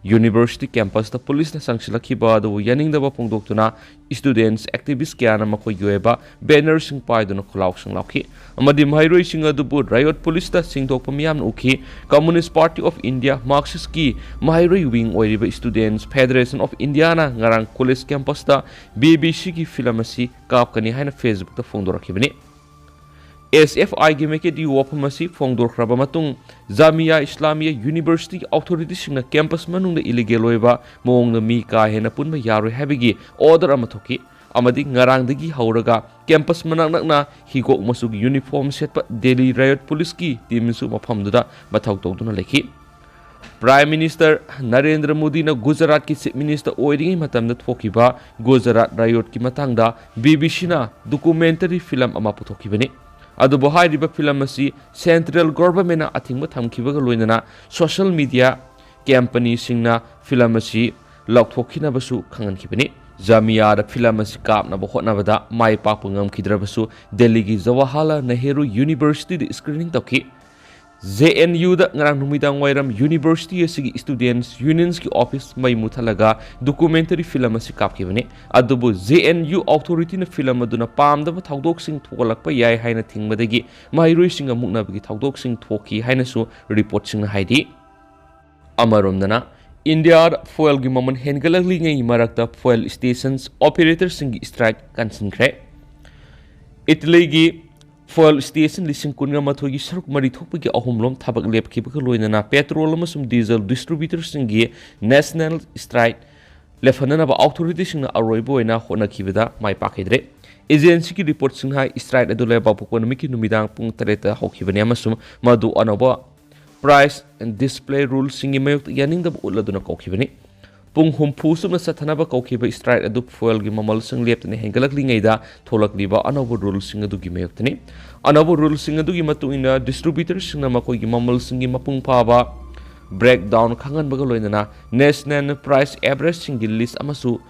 University campusꯇ policeꯅ ꯆꯪꯁꯤꯜꯂꯛꯈꯤꯕ ꯑꯗꯨꯕꯨ ꯌꯥꯅꯤꯡꯗꯕ ꯐꯣꯡꯗꯣꯛꯇꯨꯅ students, activist ꯀꯌꯥꯅ ꯃꯈꯣꯏꯒꯤ ꯑꯣꯏꯕ bannerꯁꯤꯡ ꯄꯥꯏꯗꯨꯅ ꯈꯨꯂꯥꯎꯁꯤꯡ ꯂꯥꯎꯈꯤ ꯑꯃꯗꯤ ꯃꯍꯩꯔꯣꯏꯁꯤꯡ ꯑꯗꯨꯕꯨ riot policeꯇ ꯁꯤꯡꯗꯣꯛꯄ ꯃꯤꯌꯥꯝꯅ ꯎꯈꯤ꯫ Communist Party of India, Marxistꯀꯤ ꯃꯍꯩꯔꯣꯏ wing ꯑꯣꯏꯔꯤꯕ Students Federation of Indiaꯅ ꯉꯔꯥꯡ college campusꯇ BBCꯒꯤ film ꯑꯁꯤ ꯀꯥꯞꯀꯅꯤ ꯍꯥꯏꯅ Facebookꯇ ꯐꯣꯡꯗꯣꯔꯛꯈꯤꯕꯅꯤ꯫ SFIꯒꯤ ꯃꯥꯏꯀꯩꯗꯒꯤ ꯋꯥꯐꯝ ꯑꯁꯤ ꯐꯣꯡꯗꯣꯔꯛꯈ꯭ꯔꯕ ꯃꯇꯨꯡ, ꯖꯥꯃꯤꯌꯥ ꯏꯁꯂꯥꯃꯤꯌꯥ Universityꯒꯤ authorityꯁꯤꯡꯅ campus ꯃꯅꯨꯡꯗ illegal ꯑꯣꯏꯕ ꯃꯑꯣꯡꯗ ꯃꯤ ꯀꯥ ꯍꯦꯟꯅ ꯄꯨꯟꯕ ꯌꯥꯔꯣꯏ ꯍꯥꯏꯕꯒꯤ order ꯑꯃ ꯊꯣꯛꯈꯤ ꯑꯃꯗꯤ ꯉꯔꯥꯡꯗꯒꯤ ꯍꯧꯔꯒ campus ꯃꯅꯥꯛ ꯅꯛꯅ ꯍꯤꯒꯣꯛ ꯃꯆꯨꯒꯤ uniform ꯁꯦꯠꯄ ꯗꯦꯜꯂꯤ riot policeꯀꯤ teamꯁꯨ ꯃꯐꯝꯗꯨꯗ ꯃꯊꯧ ꯇꯧꯗꯨꯅ ꯂꯩꯈꯤ꯫ Prime Minister ꯅꯔꯦꯟꯗ꯭ꯔ ꯃꯣꯗꯤꯅ ꯒꯨꯖꯔꯥꯠꯀꯤ Chief Minister ꯑꯣꯏꯔꯤꯉꯩ ꯃꯇꯝꯗ ꯊꯣꯛꯈꯤꯕ ꯒꯨꯖꯔꯥꯠ riotꯀꯤ ꯃꯇꯥꯡꯗ BBCꯅ documentary film ꯑꯃ ꯄꯨꯊꯣꯛꯈꯤꯕꯅꯤ꯫ ꯑꯗꯨꯕꯨ ꯍꯥꯏꯔꯤꯕ film ꯑꯁꯤ central governmentꯅ ꯑꯊꯤꯡꯕ ꯊꯝꯈꯤꯕꯒ ꯂꯣꯏꯅꯅ social media companyꯁꯤꯡꯅ film ꯑꯁꯤ ꯂꯧꯊꯣꯛꯈꯤꯅꯕꯁꯨ ꯈꯪꯍꯟꯈꯤꯕꯅꯤ꯫ ꯖꯥꯃꯤꯌꯥꯗ film ꯑꯁꯤ ꯀꯥꯞꯅꯕ ꯍꯣꯠꯅꯕꯗ ꯃꯥꯏ ꯄꯥꯛꯄ ꯉꯝꯈꯤꯗ꯭ꯔꯕꯁꯨ ꯗꯦꯜꯂꯤꯒꯤ ꯖꯋꯥꯍꯔꯂꯥꯜ ꯅꯦꯍꯔꯨ Universityꯗ screening ꯇꯧꯈꯤ꯫ JNUꯗ ꯉꯔꯥꯡ ꯅꯨꯃꯤꯗꯥꯡ ꯋꯥꯏꯔꯝ university ꯑꯁꯤꯒꯤ students unionꯁꯀꯤ office ꯃꯩ ꯃꯨꯊꯠꯂꯒ documentary film ꯑꯁꯤ ꯀꯥꯞꯈꯤꯕꯅꯤ꯫ ꯑꯗꯨꯕꯨ JNU authorityꯅ film ꯑꯗꯨꯅ ꯄꯥꯝꯗꯕ ꯊꯧꯗꯣꯛꯁꯤꯡ ꯊꯣꯛꯍꯜꯂꯛꯄ ꯌꯥꯏ ꯍꯥꯏꯅ ꯊꯤꯡꯕꯗꯒꯤ ꯃꯍꯩꯔꯣꯏꯁꯤꯡꯒ ꯃꯨꯛꯅꯕꯒꯤ ꯊꯧꯗꯣꯛꯁꯤꯡ ꯊꯣꯛꯈꯤ ꯍꯥꯏꯅꯁꯨ reportꯁꯤꯡꯅ ꯍꯥꯏꯔꯤ꯫ ꯑꯃꯔꯣꯝꯗꯅ ꯏꯟꯗꯤꯌꯥꯗ fuelꯒꯤ ꯃꯃꯜ ꯍꯦꯟꯒꯠꯂꯛꯂꯤꯉꯩ ꯃꯔꯛꯇ fuel stations operatorꯁꯤꯡꯒꯤ strike ꯀꯟꯁꯤꯟꯈ꯭ꯔꯦ꯫ ꯏꯇꯂꯤꯒꯤ fuel station ꯂꯤꯁꯤꯡ ꯀꯨꯟꯒ ꯃꯥꯊꯣꯏꯒꯤ ꯁꯔꯨꯛ ꯃꯔꯤ ꯊꯣꯛꯄꯒꯤ ꯑꯍꯨꯝꯂꯣꯝ ꯊꯕꯛ ꯂꯦꯞꯈꯤꯕꯒ ꯂꯣꯏꯅꯅ petrol ꯑꯃꯁꯨꯡ diesel distributorꯁꯤꯡꯒꯤ national strike ꯂꯦꯞꯍꯟꯅꯅꯕ authorityꯁꯤꯡꯅ ꯑꯔꯣꯏꯕ ꯑꯣꯏꯅ ꯍꯣꯠꯅꯈꯤꯕꯗ ꯃꯥꯏ ꯄꯥꯛꯈꯤꯗ꯭ꯔꯦ꯫ Agencyꯒꯤ reportꯁꯤꯡ ꯍꯥꯏ, strike ꯑꯗꯨ ꯂꯩꯕꯥꯛ ꯄꯣꯛꯄ ꯅꯨꯃꯤꯠꯀꯤ ꯅꯨꯃꯤꯗꯥꯡ ꯄꯨꯡ ꯇꯔꯦꯠꯇ ꯍꯧꯈꯤꯕꯅꯤ ꯑꯃꯁꯨꯡ ꯃꯗꯨ ꯑꯅꯧꯕ price and display ruleꯁꯤꯡꯒꯤ ꯃꯥꯌꯣꯛꯇ ꯌꯥꯅꯤꯡꯗꯕ ꯎꯠꯂꯗꯨꯅ ꯀꯧꯈꯤꯕꯅꯤ꯫ ꯄꯨꯡ ꯍꯨꯝꯐꯨ ꯆꯨꯞꯅ ꯆꯠꯊꯅꯕ ꯀꯧꯈꯤꯕ strike ꯑꯗꯨ fuelꯒꯤ ꯃꯃꯜꯁꯤꯡ ꯂꯦꯞꯇꯅ ꯍꯦꯟꯒꯠꯂꯛꯂꯤꯉꯩꯗ ꯊꯣꯛꯂꯛꯂꯤꯕ ꯑꯅꯧꯕ ruleꯁꯤꯡ ꯑꯗꯨꯒꯤ ꯃꯥꯌꯣꯛꯇꯅꯤ꯫ ꯑꯅꯧꯕ ruleꯁꯤꯡ ꯑꯗꯨꯒꯤ ꯃꯇꯨꯡ ꯏꯟꯅ distributorꯁꯤꯡꯅ ꯃꯈꯣꯏꯒꯤ ꯃꯃꯜꯁꯤꯡꯒꯤ ꯃꯄꯨꯡ ꯐꯥꯕ breakdown ꯈꯪꯍꯟꯕꯒ ꯂꯣꯏꯅꯅ national price averageꯁꯤꯡꯒꯤ list ꯑꯃꯁꯨ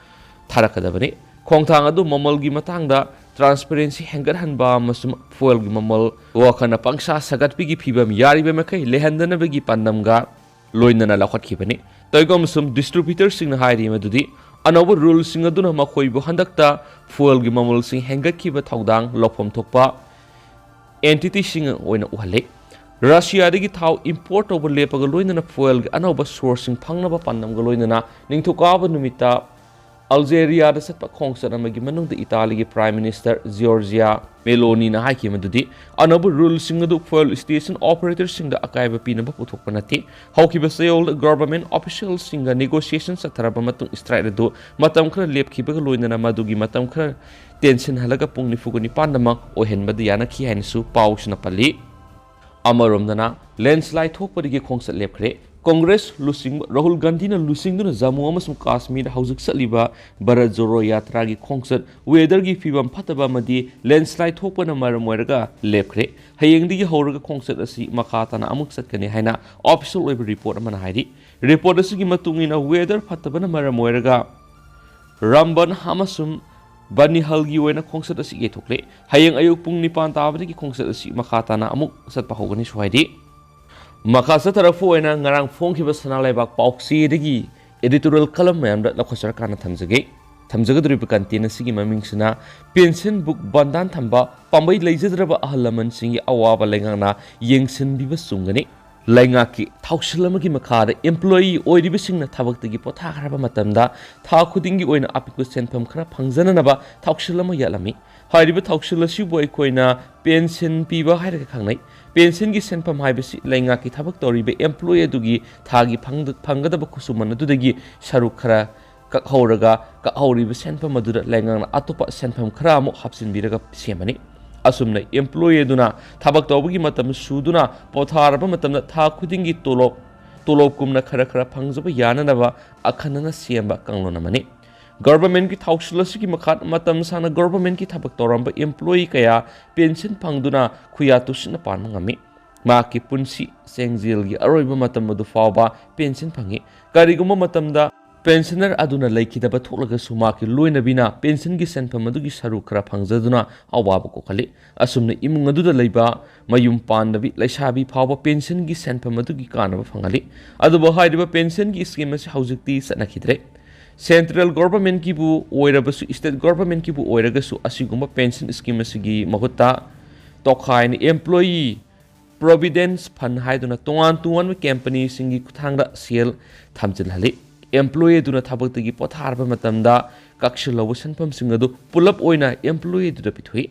ꯊꯥꯔꯛꯀꯗꯕꯅꯤ꯫ ꯈꯣꯡꯊꯥꯡ ꯑꯗꯨ ꯃꯃꯜꯒꯤ ꯃꯇꯥꯡꯗ transparency ꯍꯦꯟꯒꯠꯍꯟꯕ ꯑꯃꯁꯨꯡ fuelꯒꯤ ꯃꯃꯜ ꯋꯥꯈꯜꯅ ꯄꯪꯁꯥ ꯁꯥꯒꯠꯄꯒꯤ ꯐꯤꯚꯝ ꯌꯥꯔꯤꯕ ꯃꯈꯩ ꯂꯩꯍꯟꯗꯅꯕꯒꯤ ꯄꯥꯟꯗꯝꯒ ꯂꯣꯏꯅꯅ ꯂꯧꯈꯠꯈꯤꯕꯅꯤ꯫ ꯇꯦꯂꯤꯀꯣꯝ ꯑꯃꯁꯨꯡ distributorꯁꯤꯡꯅ ꯍꯥꯏꯔꯤ ꯃꯗꯨꯗꯤ ꯑꯅꯧꯕ ruleꯁꯤꯡ ꯑꯗꯨꯅ ꯃꯈꯣꯏꯕꯨ ꯍꯟꯗꯛꯇ fuelꯒꯤ ꯃꯃꯜꯁꯤꯡ ꯍꯦꯟꯒꯠꯈꯤꯕ ꯊꯧꯗꯥꯡ ꯂꯧꯐꯝ ꯊꯣꯛꯄ entityꯁꯤꯡ ꯑꯣꯏꯅ ꯎꯍꯜꯂꯤ꯫ ꯔꯁꯤꯌꯥꯗꯒꯤ ꯊꯥꯎ import ꯇꯧꯕ ꯂꯦꯞꯄꯒ ꯂꯣꯏꯅꯅ fuelꯒꯤ ꯑꯅꯧꯕ sourceꯁꯤꯡ ꯐꯪꯅꯕ ꯄꯥꯟꯗꯝꯒ ꯂꯣꯏꯅꯅ ꯅꯤꯡꯊꯧꯀꯥꯕ ꯅꯨꯃꯤꯠꯇ ꯑꯜꯖꯦꯔꯤꯌꯥꯗ ꯆꯠꯄ ꯈꯣꯡꯆꯠ ꯑꯃꯒꯤ ꯃꯅꯨꯡꯗ ꯏꯇꯥꯂꯤꯒꯤ Prime Minister Giorgia Meloniꯅ ꯍꯥꯏꯈꯤ ꯃꯗꯨꯗꯤ ꯑꯅꯧꯕ ruleꯁꯤꯡ ꯑꯗꯨ fuel station operatorꯁꯤꯡꯗ ꯑꯀꯥꯏꯕ ꯄꯤꯅꯕ ꯄꯨꯊꯣꯛꯄ ꯅꯠꯇꯦ꯫ ꯍꯧꯈꯤꯕ ꯆꯌꯣꯜꯗ government officialꯁꯤꯡꯒ negotiation ꯆꯠꯊꯔꯕ ꯃꯇꯨꯡ strike ꯑꯗꯨ ꯃꯇꯝ ꯈꯔ ꯂꯦꯞꯈꯤꯕꯒ ꯂꯣꯏꯅꯅ ꯃꯗꯨꯒꯤ ꯃꯇꯝ ꯈꯔ ꯇꯦꯟꯁꯤꯟꯍꯜꯂꯒ ꯄꯨꯡ ꯅꯤꯐꯨꯒ ꯅꯤꯄꯥꯟꯗꯃꯛ ꯑꯣꯏꯍꯟꯕꯗ ꯌꯥꯅꯈꯤ ꯍꯥꯏꯅꯁꯨ ꯄꯥꯎꯁꯤꯅ ꯄꯜꯂꯤ꯫ ꯑꯃꯔꯣꯝꯗꯅ, landslide ꯊꯣꯛꯄꯗꯒꯤ ꯈꯣꯡꯆꯠ ꯂꯦꯞꯈ꯭ꯔꯦ꯫ ꯀꯣꯡꯒ꯭ꯔꯦꯁ ꯂꯨꯆꯤꯡꯕ ꯔꯥꯍꯨꯜ ꯒꯥꯟꯙꯤꯅ ꯂꯨꯆꯤꯡꯗꯨꯅ ꯖꯝꯃꯨ ꯑꯃꯁꯨꯡ ꯀꯥꯁꯃꯤꯔꯗ ꯍꯧꯖꯤꯛ ꯆꯠꯂꯤꯕ ꯚꯥꯔꯠ ꯖꯣꯔꯣ ꯌꯥꯇ꯭ꯔꯥꯒꯤ ꯈꯣꯡꯆꯠ weatherꯒꯤ ꯐꯤꯕꯝ ꯐꯠꯇꯕ ꯑꯃꯗꯤ landslide ꯊꯣꯛꯄꯅ ꯃꯔꯝ ꯑꯣꯏꯔꯒ ꯂꯦꯞꯈ꯭ꯔꯦ꯫ ꯍꯌꯦꯡꯗꯒꯤ ꯍꯧꯔꯒ ꯈꯣꯡꯆꯠ ꯑꯁꯤ ꯃꯈꯥ ꯇꯥꯅ ꯑꯃꯨꯛ ꯆꯠꯀꯅꯤ ꯍꯥꯏꯅ official ꯑꯣꯏꯕ report ꯑꯃꯅ ꯍꯥꯏꯔꯤ꯫ Report ꯑꯁꯤꯒꯤ ꯃꯇꯨꯡ ꯏꯟꯅ, weather ꯐꯠꯇꯕꯅ ꯃꯔꯝ ꯑꯣꯏꯔꯒ ꯔꯝꯕꯟ ꯑꯃꯁꯨꯡ ꯕꯅꯤꯍꯜꯒꯤ ꯑꯣꯏꯅ ꯈꯣꯡꯆꯠ ꯑꯁꯤ ꯌꯩꯊꯣꯛꯂꯦ꯫ ꯍꯌꯦꯡ ꯑꯌꯨꯛ ꯄꯨꯡ ꯅꯤꯄꯥꯟ ꯇꯥꯕꯗꯒꯤ ꯈꯣꯡꯆꯠ ꯑꯁꯤ ꯃꯈꯥ ꯇꯥꯅ ꯑꯃꯨꯛ ꯆꯠꯄ ꯍꯧꯒꯅꯤꯁꯨ ꯍꯥꯏꯔꯤ꯫ ꯃꯈꯥ ꯆꯠꯊꯔꯛꯄ ꯑꯣꯏꯅ ꯉꯔꯥꯡ ꯐꯣꯡꯈꯤꯕ ꯁꯅꯥ ꯂꯩꯕꯥꯛ ꯄꯥꯎꯆꯦꯗꯒꯤ editorial column ꯃꯌꯥꯝꯗ ꯂꯧꯈꯠꯆꯔꯀꯥꯟꯗ ꯊꯝꯖꯒꯦ꯫ ꯊꯝꯖꯒꯗꯧꯔꯤꯕ content ꯑꯁꯤꯒꯤ ꯃꯃꯤꯡꯁꯤꯅ "Pension book ꯕꯟꯗꯥꯟ ꯊꯝꯕ ꯄꯥꯝꯕꯩ ꯂꯩꯖꯗ꯭ꯔꯕ ꯑꯍꯜ ꯂꯃꯟꯁꯤꯡꯒꯤ ꯑꯋꯥꯕ ꯂꯩꯉꯥꯛꯅ ꯌꯦꯡꯁꯤꯟꯕꯤꯕ ꯆꯨꯝꯒꯅꯤ"꯫ ꯂꯩꯉꯥꯛꯀꯤ ꯊꯧꯁꯤꯜ ꯑꯃꯒꯤ ꯃꯈꯥꯗ employee ꯑꯣꯏꯔꯤꯕꯁꯤꯡꯅ ꯊꯕꯛꯇꯒꯤ ꯄꯣꯊꯥꯈ꯭ꯔꯕ ꯃꯇꯝꯗ ꯊꯥ ꯈꯨꯗꯤꯡꯒꯤ ꯑꯣꯏꯅ ꯑꯄꯤꯛꯄ ꯁꯦꯟꯐꯝ ꯈꯔ ꯐꯪꯖꯅꯅꯕ ꯊꯧꯁꯤꯜ ꯑꯃ ꯌꯥꯠꯂꯝꯃꯤ꯫ ꯍꯥꯏꯔꯤꯕ ꯊꯧꯁꯤꯜ ꯑꯁꯤꯕꯨ ꯑꯩꯈꯣꯏꯅ pension ꯄꯤꯕ ꯍꯥꯏꯔꯒ ꯈꯪꯅꯩ꯫ Pensionꯒꯤ ꯁꯦꯟꯐꯝ ꯍꯥꯏꯕꯁꯤ ꯂꯩꯉꯥꯛꯀꯤ ꯊꯕꯛ ꯇꯧꯔꯤꯕ employee ꯑꯗꯨꯒꯤ ꯊꯥꯒꯤ ꯐꯪꯗ-, ꯐꯪꯒꯗꯕ ꯈꯨꯠꯁꯨꯃꯟ ꯑꯗꯨꯗꯒꯤ ꯁꯔꯨꯛ ꯈꯔ ꯀꯛꯍꯧꯔꯒ, ꯀꯛꯍꯧꯔꯤꯕ ꯁꯦꯟꯐꯝ ꯑꯗꯨꯗ ꯂꯩꯉꯥꯛꯅ ꯑꯇꯣꯞꯄ ꯁꯦꯟꯐꯝ ꯈꯔ ꯑꯃꯨꯛ ꯍꯥꯞꯆꯤꯟꯕꯤꯔꯒ ꯁꯦꯝꯕꯅꯤ꯫ ꯑꯁꯨꯝꯅ employee ꯑꯗꯨꯅ ꯊꯕꯛ ꯇꯧꯕꯒꯤ ꯃꯇꯝ ꯁꯨꯗꯨꯅ ꯄꯣꯊꯥꯔꯕ ꯃꯇꯝꯗ ꯊꯥ ꯈꯨꯗꯤꯡꯒꯤ ꯇꯣꯂꯣꯞ, ꯇꯣꯂꯣꯞ ꯀꯨꯝꯅ ꯈꯔ ꯈꯔ ꯐꯪꯖꯕ ꯌꯥꯅꯅꯕ ꯑꯈꯟꯅꯅ ꯁꯦꯝꯕ ꯀꯥꯡꯂꯣꯟ ꯑꯃꯅꯤ꯫ Governmentꯀꯤ ꯊꯧꯁꯤꯜ ꯑꯁꯤꯒꯤ ꯃꯈꯥ ꯃꯇꯝ ꯁꯥꯡꯅ governmentꯀꯤ ꯊꯕꯛ ꯇꯧꯔꯝꯕ employee ꯀꯌꯥ pension ꯐꯪꯗꯨꯅ ꯈꯨꯌꯥ ꯇꯨꯁꯤꯟꯅ ꯄꯥꯟꯕ ꯉꯝꯃꯤ꯫ ꯃꯍꯥꯛꯀꯤ ꯄꯨꯟꯁꯤ ꯆꯦꯡꯖꯦꯜꯒꯤ ꯑꯔꯣꯏꯕ ꯃꯇꯝ ꯑꯗꯨ ꯐꯥꯎꯕ pension ꯐꯪꯏ꯫ ꯀꯔꯤꯒꯨꯝꯕ ꯃꯇꯝꯗ pensioner ꯑꯗꯨꯅ ꯂꯩꯈꯤꯗꯕ ꯊꯣꯛꯂꯒꯁꯨ, ꯃꯍꯥꯛꯀꯤ ꯂꯣꯏꯅꯕꯤꯅ pensionꯒꯤ ꯁꯦꯟꯐꯝ ꯑꯗꯨꯒꯤ ꯁꯔꯨꯛ ꯈꯔ ꯐꯪꯖꯗꯨꯅ ꯑꯋꯥꯕ ꯀꯣꯛꯍꯜꯂꯤ꯫ ꯑꯁꯨꯝꯅ ꯏꯃꯨꯡ ꯑꯗꯨꯗ ꯂꯩꯕ ꯃꯌꯨꯝ ꯄꯥꯟꯗꯕꯤ ꯂꯩꯁꯥꯕꯤ ꯐꯥꯎꯕ pensionꯒꯤ ꯁꯦꯟꯐꯝ ꯑꯗꯨꯒꯤ ꯀꯥꯟꯅꯕ ꯐꯪꯍꯜꯂꯤ꯫ ꯑꯗꯨꯕꯨ ꯍꯥꯏꯔꯤꯕ pensionꯒꯤ scheme ꯑꯁꯤ ꯍꯧꯖꯤꯛꯇꯤ ꯆꯠꯅꯈꯤꯗ꯭ꯔꯦ꯫ Central governmentꯀꯤꯕꯨ ꯑꯣꯏꯔꯕꯁꯨ, state governmentꯀꯤꯕꯨ ꯑꯣꯏꯔꯒꯁꯨ, ꯑꯁꯤꯒꯨꯝꯕ pension scheme ꯑꯁꯤꯒꯤ ꯃꯍꯨꯠꯇ ꯇꯣꯈꯥꯏꯅ employee providence fund ꯍꯥꯏꯗꯨꯅ ꯇꯣꯉꯥꯟ ꯇꯣꯉꯥꯟꯕ companyꯁꯤꯡꯒꯤ ꯈꯨꯠꯊꯥꯡꯗ ꯁꯦꯜ ꯊꯝꯖꯤꯜꯍꯜꯂꯤ꯫ Employee ꯑꯗꯨꯅ ꯊꯕꯛꯇꯒꯤ ꯄꯣꯊꯥꯔꯕ ꯃꯇꯝꯗ ꯀꯛꯁꯤꯜꯍꯧꯕ ꯁꯦꯟꯐꯝꯁꯤꯡ ꯑꯗꯨ ꯄꯨꯂꯞ ꯑꯣꯏꯅ employee ꯑꯗꯨꯗ ꯄꯤꯊꯣꯛꯏ꯫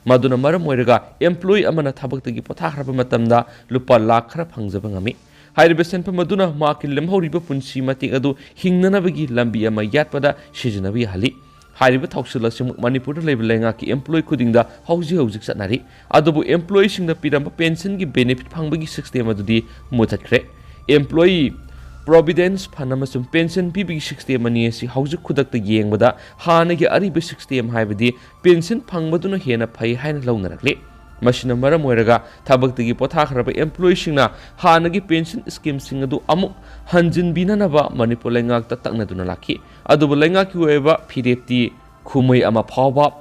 ꯃꯗꯨꯅ ꯃꯔꯝ ꯑꯣꯏꯔꯒ employee ꯑꯃꯅ ꯊꯕꯛꯇꯒꯤ ꯄꯣꯊꯥꯈ꯭ꯔꯕ ꯃꯇꯝꯗ ꯂꯨꯄꯥ ꯂꯥꯈ ꯈꯔ ꯐꯪꯖꯕ ꯉꯝꯃꯤ꯫ ꯍꯥꯏꯔꯤꯕ ꯁꯦꯟꯐꯝ ꯑꯗꯨꯅ ꯃꯍꯥꯛꯀꯤ ꯂꯦꯝꯍꯧꯔꯤꯕ ꯄꯨꯟꯁꯤ ꯃꯇꯦꯛ ꯑꯗꯨ ꯍꯤꯡꯅꯅꯕꯒꯤ ꯂꯝꯕꯤ ꯑꯃ ꯌꯥꯠꯄꯗ ꯁꯤꯖꯤꯟꯅꯕ ꯌꯥꯍꯜꯂꯤ꯫ ꯍꯥꯏꯔꯤꯕ ꯊꯧꯁꯤꯜ ꯑꯁꯤꯃꯛ ꯃꯅꯤꯄꯨꯔꯗ ꯂꯩꯕ ꯂꯩꯉꯥꯛꯀꯤ employee ꯈꯨꯗꯤꯡꯗ ꯍꯧꯖꯤꯛ ꯍꯧꯖꯤꯛ ꯆꯠꯅꯔꯤ꯫ ꯑꯗꯨꯕꯨ employeeꯁꯤꯡꯗ ꯄꯤꯔꯝꯕ pensionꯒꯤ benefit ꯐꯪꯕꯒꯤ system ꯑꯗꯨꯗꯤ ꯃꯨꯊꯠꯈ꯭ꯔꯦ꯫ Employee providence fund ꯑꯃꯁꯨꯡ pension ꯄꯤꯕꯒꯤ system ꯑꯅꯤ ꯑꯁꯤ ꯍꯧꯖꯤꯛ ꯈꯨꯗꯛꯇ ꯌꯦꯡꯕꯗ ꯍꯥꯟꯅꯒꯤ ꯑꯔꯤꯕ system, ꯍꯥꯏꯕꯗꯤ pension ꯐꯪꯕꯗꯨꯅ ꯍꯦꯟꯅ ꯐꯩ ꯍꯥꯏꯅ ꯂꯧꯅꯔꯛꯂꯤ꯫ ꯃꯁꯤꯅ ꯃꯔꯝ ꯑꯣꯏꯔꯒ ꯊꯕꯛꯇꯒꯤ ꯄꯣꯊꯥꯈ꯭ꯔꯕ employeeꯁꯤꯡꯅ ꯍꯥꯟꯅꯒꯤ pension schemeꯁꯤꯡ ꯑꯗꯨ ꯑꯃꯨꯛ ꯍꯟꯖꯤꯟꯕꯤꯅꯅꯕ ꯃꯅꯤꯄꯨꯔ ꯂꯩꯉꯥꯛꯇ ꯇꯛꯅꯗꯨꯅ ꯂꯥꯛꯈꯤ꯫ ꯑꯗꯨꯕꯨ ꯂꯩꯉꯥꯛꯀꯤ ꯑꯣꯏꯕ ꯐꯤꯔꯦꯞꯇꯤ ꯀꯨꯝꯍꯩ ꯑꯃ ꯐꯥꯎꯕ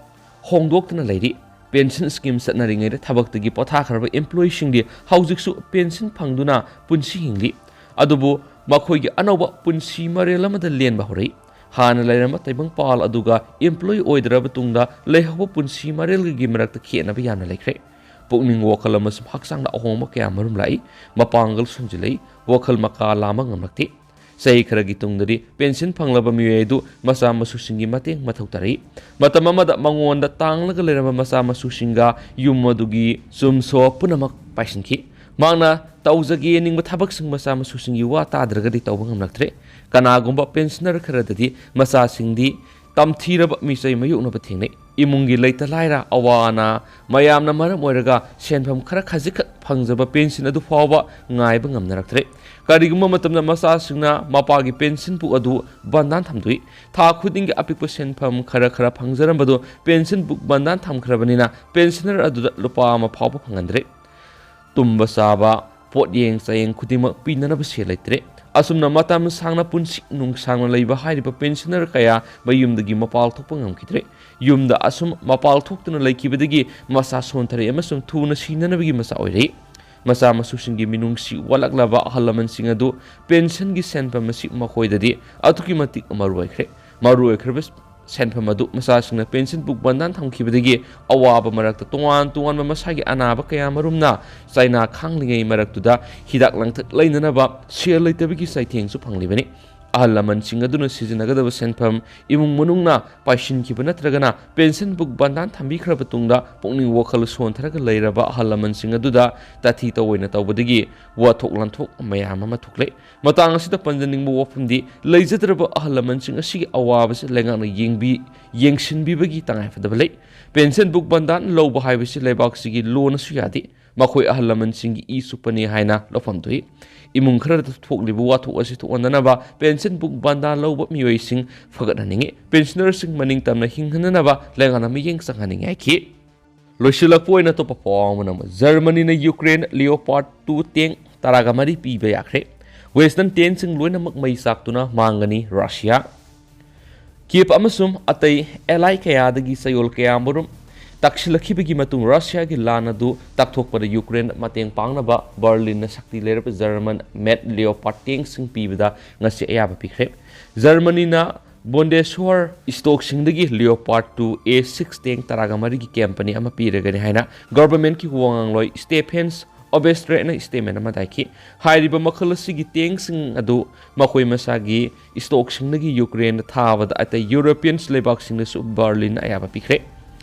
ꯍꯣꯡꯗꯣꯛꯇꯅ ꯂꯩꯔꯤ꯫ Pension scheme ꯆꯠꯅꯔꯤꯉꯩꯗ ꯊꯕꯛꯇꯒꯤ ꯄꯣꯊꯥꯈ꯭ꯔꯕ employeeꯁꯤꯡꯗꯤ ꯍꯧꯖꯤꯛꯁꯨ pension ꯐꯪꯗꯨꯅ ꯄꯨꯟꯁꯤ ꯍꯤꯡꯂꯤ꯫ ꯑꯗꯨꯕꯨ ꯃꯈꯣꯏꯒꯤ ꯑꯅꯧꯕ ꯄꯨꯟꯁꯤ ꯃꯔꯦꯜ ꯑꯃꯗ ꯂꯦꯟꯕ ꯍꯧꯔꯛꯏ꯫ ꯍꯥꯟꯅ ꯂꯩꯔꯝꯕ ꯇꯥꯏꯕꯪꯄꯥꯜ ꯑꯗꯨꯒ employee ꯑꯣꯏꯗ꯭ꯔꯕ ꯇꯨꯡꯗ ꯂꯩꯍꯧꯕ ꯄꯨꯟꯁꯤ ꯃꯔꯦꯜꯒꯤ ꯃꯔꯛꯇ ꯈꯦꯠꯅꯕ ꯌꯥꯝꯅ ꯂꯩꯈ꯭ꯔꯦ꯫ ꯄꯨꯛꯅꯤꯡ ꯋꯥꯈꯜ ꯑꯃꯁꯨꯡ ꯍꯛꯆꯥꯡꯗ ꯑꯍꯣꯡꯕ ꯀꯌꯥ ꯃꯔꯨꯝ ꯂꯥꯛꯏ꯫ ꯃꯄꯥꯡꯒꯜ ꯁꯣꯟꯖꯤꯜꯂꯛꯏ꯫ ꯋꯥꯈꯜ ꯃꯀꯥ ꯂꯥꯝꯕ ꯉꯝꯂꯛꯇꯦ꯫ ꯆꯍꯤ ꯈꯔꯒꯤ ꯇꯨꯡꯗꯗꯤ ꯄꯦꯟꯁꯤꯟ ꯐꯪꯂꯕ ꯃꯤꯑꯣꯏ ꯑꯗꯨ ꯃꯆꯥ ꯃꯁꯨꯁꯤꯡꯒꯤ ꯃꯇꯦꯡ ꯃꯊꯧ ꯇꯥꯔꯛꯏ꯫ ꯃꯇꯝ ꯑꯃꯗ ꯃꯉꯣꯟꯗ ꯇꯥꯡꯂꯒ ꯂꯩꯔꯝꯕ ꯃꯆꯥ ꯃꯁꯨꯁꯤꯡꯒ ꯌꯨꯝ ꯑꯗꯨꯒꯤ ꯆꯨꯝꯁꯣ ꯄꯨꯝꯅꯃꯛ ꯄꯥꯏꯁꯤꯟꯈꯤ꯫ ꯃꯍꯥꯛꯅ ꯇꯧꯖꯒꯦ ꯌꯦꯡꯅꯤꯡꯕ ꯊꯕꯛꯁꯤꯡ ꯃꯆꯥ ꯃꯁꯨꯁꯤꯡꯒꯤ ꯋꯥ ꯇꯥꯗ꯭ꯔꯒꯗꯤ ꯇꯧꯕ ꯉꯝꯂꯛꯇ꯭ꯔꯦ꯫ ꯀꯅꯥꯒꯨꯝꯕ ꯄꯦꯟꯁꯤꯅꯔ ꯈꯔꯗꯗꯤ ꯃꯆꯥꯁꯤꯡꯗꯤ ꯇꯝꯊꯤꯔꯕ ꯃꯤꯆꯩ ꯃꯥꯌꯣꯛꯅꯕ ꯊꯦꯡꯅꯩ꯫ ꯏꯃꯨꯡꯒꯤ ꯂꯩꯇ ꯂꯥꯏꯔ, ꯑꯋꯥ ꯑꯅꯥ ꯃꯌꯥꯝꯅ ꯃꯔꯝ ꯑꯣꯏꯔꯒ ꯁꯦꯟꯐꯝ ꯈꯔ ꯈꯖꯤꯛꯈꯛ ꯐꯪꯖꯕ ꯄꯦꯟꯁꯤꯟ ꯑꯗꯨ ꯐꯥꯎꯕ ꯉꯥꯏꯕ ꯉꯝꯅꯔꯛꯇ꯭ꯔꯦ꯫ ꯀꯔꯤꯒꯨꯝꯕ ꯃꯇꯝꯗ ꯃꯆꯥꯁꯤꯡꯅ ꯃꯄꯥꯒꯤ ꯄꯦꯟꯁꯤꯟ ꯕꯨꯛ ꯑꯗꯨ ꯕꯟꯗꯥꯟ ꯊꯝꯗꯣꯛꯏ꯫ ꯊꯥ ꯈꯨꯗꯤꯡꯒꯤ ꯑꯄꯤꯛꯄ ꯁꯦꯟꯐꯝ ꯈꯔ ꯈꯔ ꯐꯪꯖꯔꯝꯕꯗꯨ ꯄꯦꯟꯁꯤꯟ ꯕꯨꯛ ꯕꯟꯗꯥꯟ ꯊꯝꯈ꯭ꯔꯕꯅꯤꯅ ꯄꯦꯟꯁꯤꯅꯔ ꯑꯗꯨꯗ ꯂꯨꯄꯥ ꯑꯃ ꯐꯥꯎꯕ ꯐꯪꯍꯟꯗ꯭ꯔꯦ꯫ ꯇꯨꯝꯕ ꯆꯥꯕ, ꯄꯣꯠꯌꯦꯡ ꯆꯥꯌꯦꯡ ꯈꯨꯗꯤꯡꯃꯛ ꯄꯤꯅꯅꯕ ꯁꯦꯜ ꯂꯩꯇ꯭ꯔꯦ꯫ ꯑꯁꯨꯝꯅ ꯃꯇꯝ ꯁꯥꯡꯅ ꯄꯨꯟꯁꯤ ꯅꯨꯡꯁꯥꯡꯅ ꯂꯩꯕ ꯍꯥꯏꯔꯤꯕ ꯄꯦꯟꯁꯤꯅꯔ ꯀꯌꯥ ꯃꯌꯨꯝꯗꯒꯤ ꯃꯄꯥꯜ ꯊꯣꯛꯄ ꯉꯝꯈꯤꯗ꯭ꯔꯦ꯫ ꯌꯨꯝꯗ ꯑꯁꯨꯝ ꯃꯄꯥꯜ ꯊꯣꯛꯇꯨꯅ ꯂꯩꯈꯤꯕꯗꯒꯤ ꯃꯁꯥ ꯁꯣꯟꯊꯔꯛꯏ ꯑꯃꯁꯨꯡ ꯊꯨꯅ ꯁꯤꯅꯅꯕꯒꯤ ꯃꯆꯥꯛ ꯑꯣꯏꯔꯛꯏ꯫ ꯃꯆꯥ ꯃꯁꯨꯁꯤꯡꯒꯤ ꯃꯤꯅꯨꯡꯁꯤ ꯋꯥꯠꯂꯛꯂꯕ ꯑꯍꯜ ꯂꯃꯟꯁꯤꯡ ꯑꯗꯨ ꯄꯦꯟꯁꯟꯒꯤ ꯁꯦꯟꯐꯝ ꯑꯁꯤ ꯃꯈꯣꯏꯗꯗꯤ ꯑꯗꯨꯛꯀꯤ ꯃꯇꯤꯛ ꯃꯔꯨ ꯑꯣꯏꯈ꯭ꯔꯦ꯫ ꯃꯔꯨ ꯑꯣꯏꯈ꯭ꯔꯕ ꯁꯦꯟꯐꯝ ꯑꯗꯨ ꯃꯆꯥꯁꯤꯡꯅ ꯄꯦꯟꯁꯤꯟ ꯕꯨꯛ ꯕꯟꯗꯥꯟ ꯊꯝꯈꯤꯕꯗꯒꯤ ꯑꯋꯥꯕ ꯃꯔꯛꯇ ꯇꯣꯉꯥꯟ ꯇꯣꯉꯥꯟꯕ ꯃꯁꯥꯒꯤ ꯑꯅꯥꯕ ꯀꯌꯥ ꯃꯔꯨꯝꯅ ꯆꯩꯅꯥ ꯈꯥꯡꯂꯤꯉꯩ ꯃꯔꯛꯇꯨꯗ ꯍꯤꯗꯥꯛ ꯂꯥꯡꯊꯛ ꯂꯩꯅꯅꯕ ꯁꯦꯜ ꯂꯩꯇꯕꯒꯤ ꯆꯩꯊꯦꯡꯁꯨ ꯐꯪꯂꯤꯕꯅꯤ꯫ ꯑꯍꯜ ꯂꯃꯟꯁꯤꯡ ꯑꯗꯨꯅ ꯁꯤꯖꯤꯟꯅꯒꯗꯕ ꯁꯦꯟꯐꯝ ꯏꯃꯨꯡ ꯃꯅꯨꯡꯅ ꯄꯥꯏꯁꯤꯟꯈꯤꯕ ꯅꯠꯇ꯭ꯔꯒꯅ ꯄꯦꯟꯁꯤꯟ ꯕꯨꯛ ꯕꯟꯗꯥꯟ ꯊꯝꯕꯤꯈ꯭ꯔꯕ ꯇꯨꯡꯗ ꯄꯨꯛꯅꯤꯡ ꯋꯥꯈꯜ ꯁꯣꯟꯊꯔꯒ ꯂꯩꯔꯕ ꯑꯍꯜ ꯂꯃꯟꯁꯤꯡ ꯑꯗꯨꯗ ꯇꯥꯊꯤ ꯇꯧꯑꯣꯏꯅ ꯇꯧꯕꯗꯒꯤ ꯋꯥꯊꯣꯛ ꯂꯥꯟꯊꯣꯛ ꯃꯌꯥꯝ ꯑꯃ ꯊꯣꯛꯂꯦ꯫ ꯃꯇꯥꯡ ꯑꯁꯤꯗ ꯄꯟꯖꯅꯤꯡꯕ ꯋꯥꯐꯝꯗꯤ, ꯂꯩꯖꯗ꯭ꯔꯕ ꯑꯍꯜ ꯂꯃꯟꯁꯤꯡ ꯑꯁꯤꯒꯤ ꯑꯋꯥꯕꯁꯤ ꯂꯩꯉꯥꯛꯅ ꯌꯦꯡꯕꯤ-, ꯌꯦꯡꯁꯤꯟꯕꯤꯕꯒꯤ ꯇꯉꯥꯏꯐꯗꯕ ꯂꯩ꯫ ꯄꯦꯟꯁꯟ ꯕꯨꯛ ꯕꯟꯗꯥꯟ ꯂꯧꯕ ꯍꯥꯏꯕꯁꯤ ꯂꯩꯕꯥꯛꯁꯤꯒꯤ ꯂꯣꯟꯅꯁꯨ ꯌꯥꯗꯦ꯫ ꯃꯈꯣꯏ ꯑꯍꯜ ꯂꯃꯟꯁꯤꯡꯒꯤ ꯏ ꯆꯨꯞꯄꯅꯤ ꯍꯥꯏꯅ ꯂꯧꯐꯝ ꯊꯣꯛꯏ꯫ ꯏꯃꯨꯡ ꯈꯔꯗ ꯊꯣꯛꯂꯤꯕ ꯋꯥꯊꯣꯛ ꯑꯁꯤ ꯊꯣꯛꯍꯟꯗꯅꯕ ꯄꯦꯟꯁꯟ ꯕꯨꯛ ꯕꯟꯗꯥꯟ ꯂꯧꯕ ꯃꯤꯑꯣꯏꯁꯤꯡ ꯐꯒꯠꯍꯟꯅꯤꯡꯏ꯫ ꯄꯦꯟꯁꯅꯔꯁꯤꯡ ꯃꯅꯤꯡ ꯇꯝꯅ ꯍꯤꯡꯍꯟꯅꯅꯕ ꯂꯩꯉꯥꯛꯅ ꯃꯤꯠꯌꯦꯡ ꯆꯪꯍꯟꯅꯤꯡꯏ ꯍꯥꯏꯈꯤ꯫ ꯂꯣꯏꯁꯤꯜꯂꯛꯄ ꯑꯣꯏꯅ ꯑꯇꯣꯞꯄ ꯄꯥꯎ ꯑꯃꯅ ꯑꯃꯨꯛ ꯖꯔꯃꯅꯤꯅ ꯌꯨꯀ꯭ꯔꯦꯟ ꯂꯤꯑꯣꯄꯥꯔꯠ ꯇꯨ ꯇꯦꯡ ꯇꯔꯥꯒ ꯃꯔꯤ ꯄꯤꯕ ꯌꯥꯈ꯭ꯔꯦ꯫ ꯋꯦꯁꯇꯔꯟ ꯇꯦꯡꯁꯤꯡ ꯂꯣꯏꯅꯃꯛ ꯃꯩ ꯆꯥꯛꯇꯨꯅ ꯃꯥꯡꯒꯅꯤ ꯔꯁꯤꯌꯥ꯫ ꯀꯤꯞ ꯑꯃꯁꯨꯡ ꯑꯇꯩ ꯑꯦꯂꯥꯏ ꯀꯌꯥꯗꯒꯤ ꯆꯌꯣꯜ ꯀꯌꯥꯃꯔꯨꯝ ꯇꯛꯁꯤꯜꯂꯛꯈꯤꯕꯒꯤ ꯃꯇꯨꯡ ꯔꯁꯤꯌꯥꯒꯤ ꯂꯥꯟ ꯑꯗꯨ ꯇꯛꯊꯣꯛꯄꯗ ꯌꯨꯀ꯭ꯔꯦꯟꯗ ꯃꯇꯦꯡ ꯄꯥꯡꯅꯕ ꯕꯔꯂꯤꯟꯅ ꯁꯛꯇꯤ ꯂꯩꯔꯕ ꯖꯔꯃꯟ ꯃꯦꯠ ꯂꯤꯑꯣꯄꯥꯔꯠ ꯇꯦꯡꯁꯤꯡ ꯄꯤꯕꯗ ꯉꯁꯤ ꯑꯌꯥꯕ ꯄꯤꯈ꯭ꯔꯦ꯫ ꯖꯔꯃꯅꯤꯅ ꯕꯣꯟꯗꯦꯁꯣꯔ ꯏꯁꯇꯣꯛꯁꯤꯡꯗꯒꯤ Leopard two A six ꯇꯦꯡ ꯇꯔꯥꯒ ꯃꯔꯤꯒꯤ ꯀꯦꯝꯄꯅꯤ ꯑꯃ ꯄꯤꯔꯒꯅꯤ ꯍꯥꯏꯅ ꯒꯚꯔꯟꯃꯦꯟꯠꯀꯤ ꯋꯥ ꯉꯥꯡꯂꯣꯏ ꯁ꯭ꯇꯦꯐꯦꯟꯁ ꯑꯣꯕꯦꯁꯇ꯭ꯔꯦꯠꯅ ꯁ꯭ꯇꯦꯠꯃꯦꯟꯠ ꯑꯃ ꯗꯥꯏꯈꯤ꯫ ꯍꯥꯏꯔꯤꯕ ꯃꯈꯜ ꯑꯁꯤꯒꯤ ꯇꯦꯡꯁꯤꯡ ꯑꯗꯨ ꯃꯈꯣꯏ ꯃꯁꯥꯒꯤ ꯏꯁꯇꯣꯛꯁꯤꯡꯗꯒꯤ ꯌꯨꯀ꯭ꯔꯦꯟꯗ ꯊꯥꯕꯗ ꯑꯇꯩ ꯌꯨꯔꯣꯄꯤꯌꯟ ꯂꯩꯕꯥꯛꯁꯤꯡꯗꯁꯨ ꯕꯔꯂꯤꯟꯅ ꯑꯌꯥꯕ ꯄꯤꯈ꯭ꯔꯦ꯫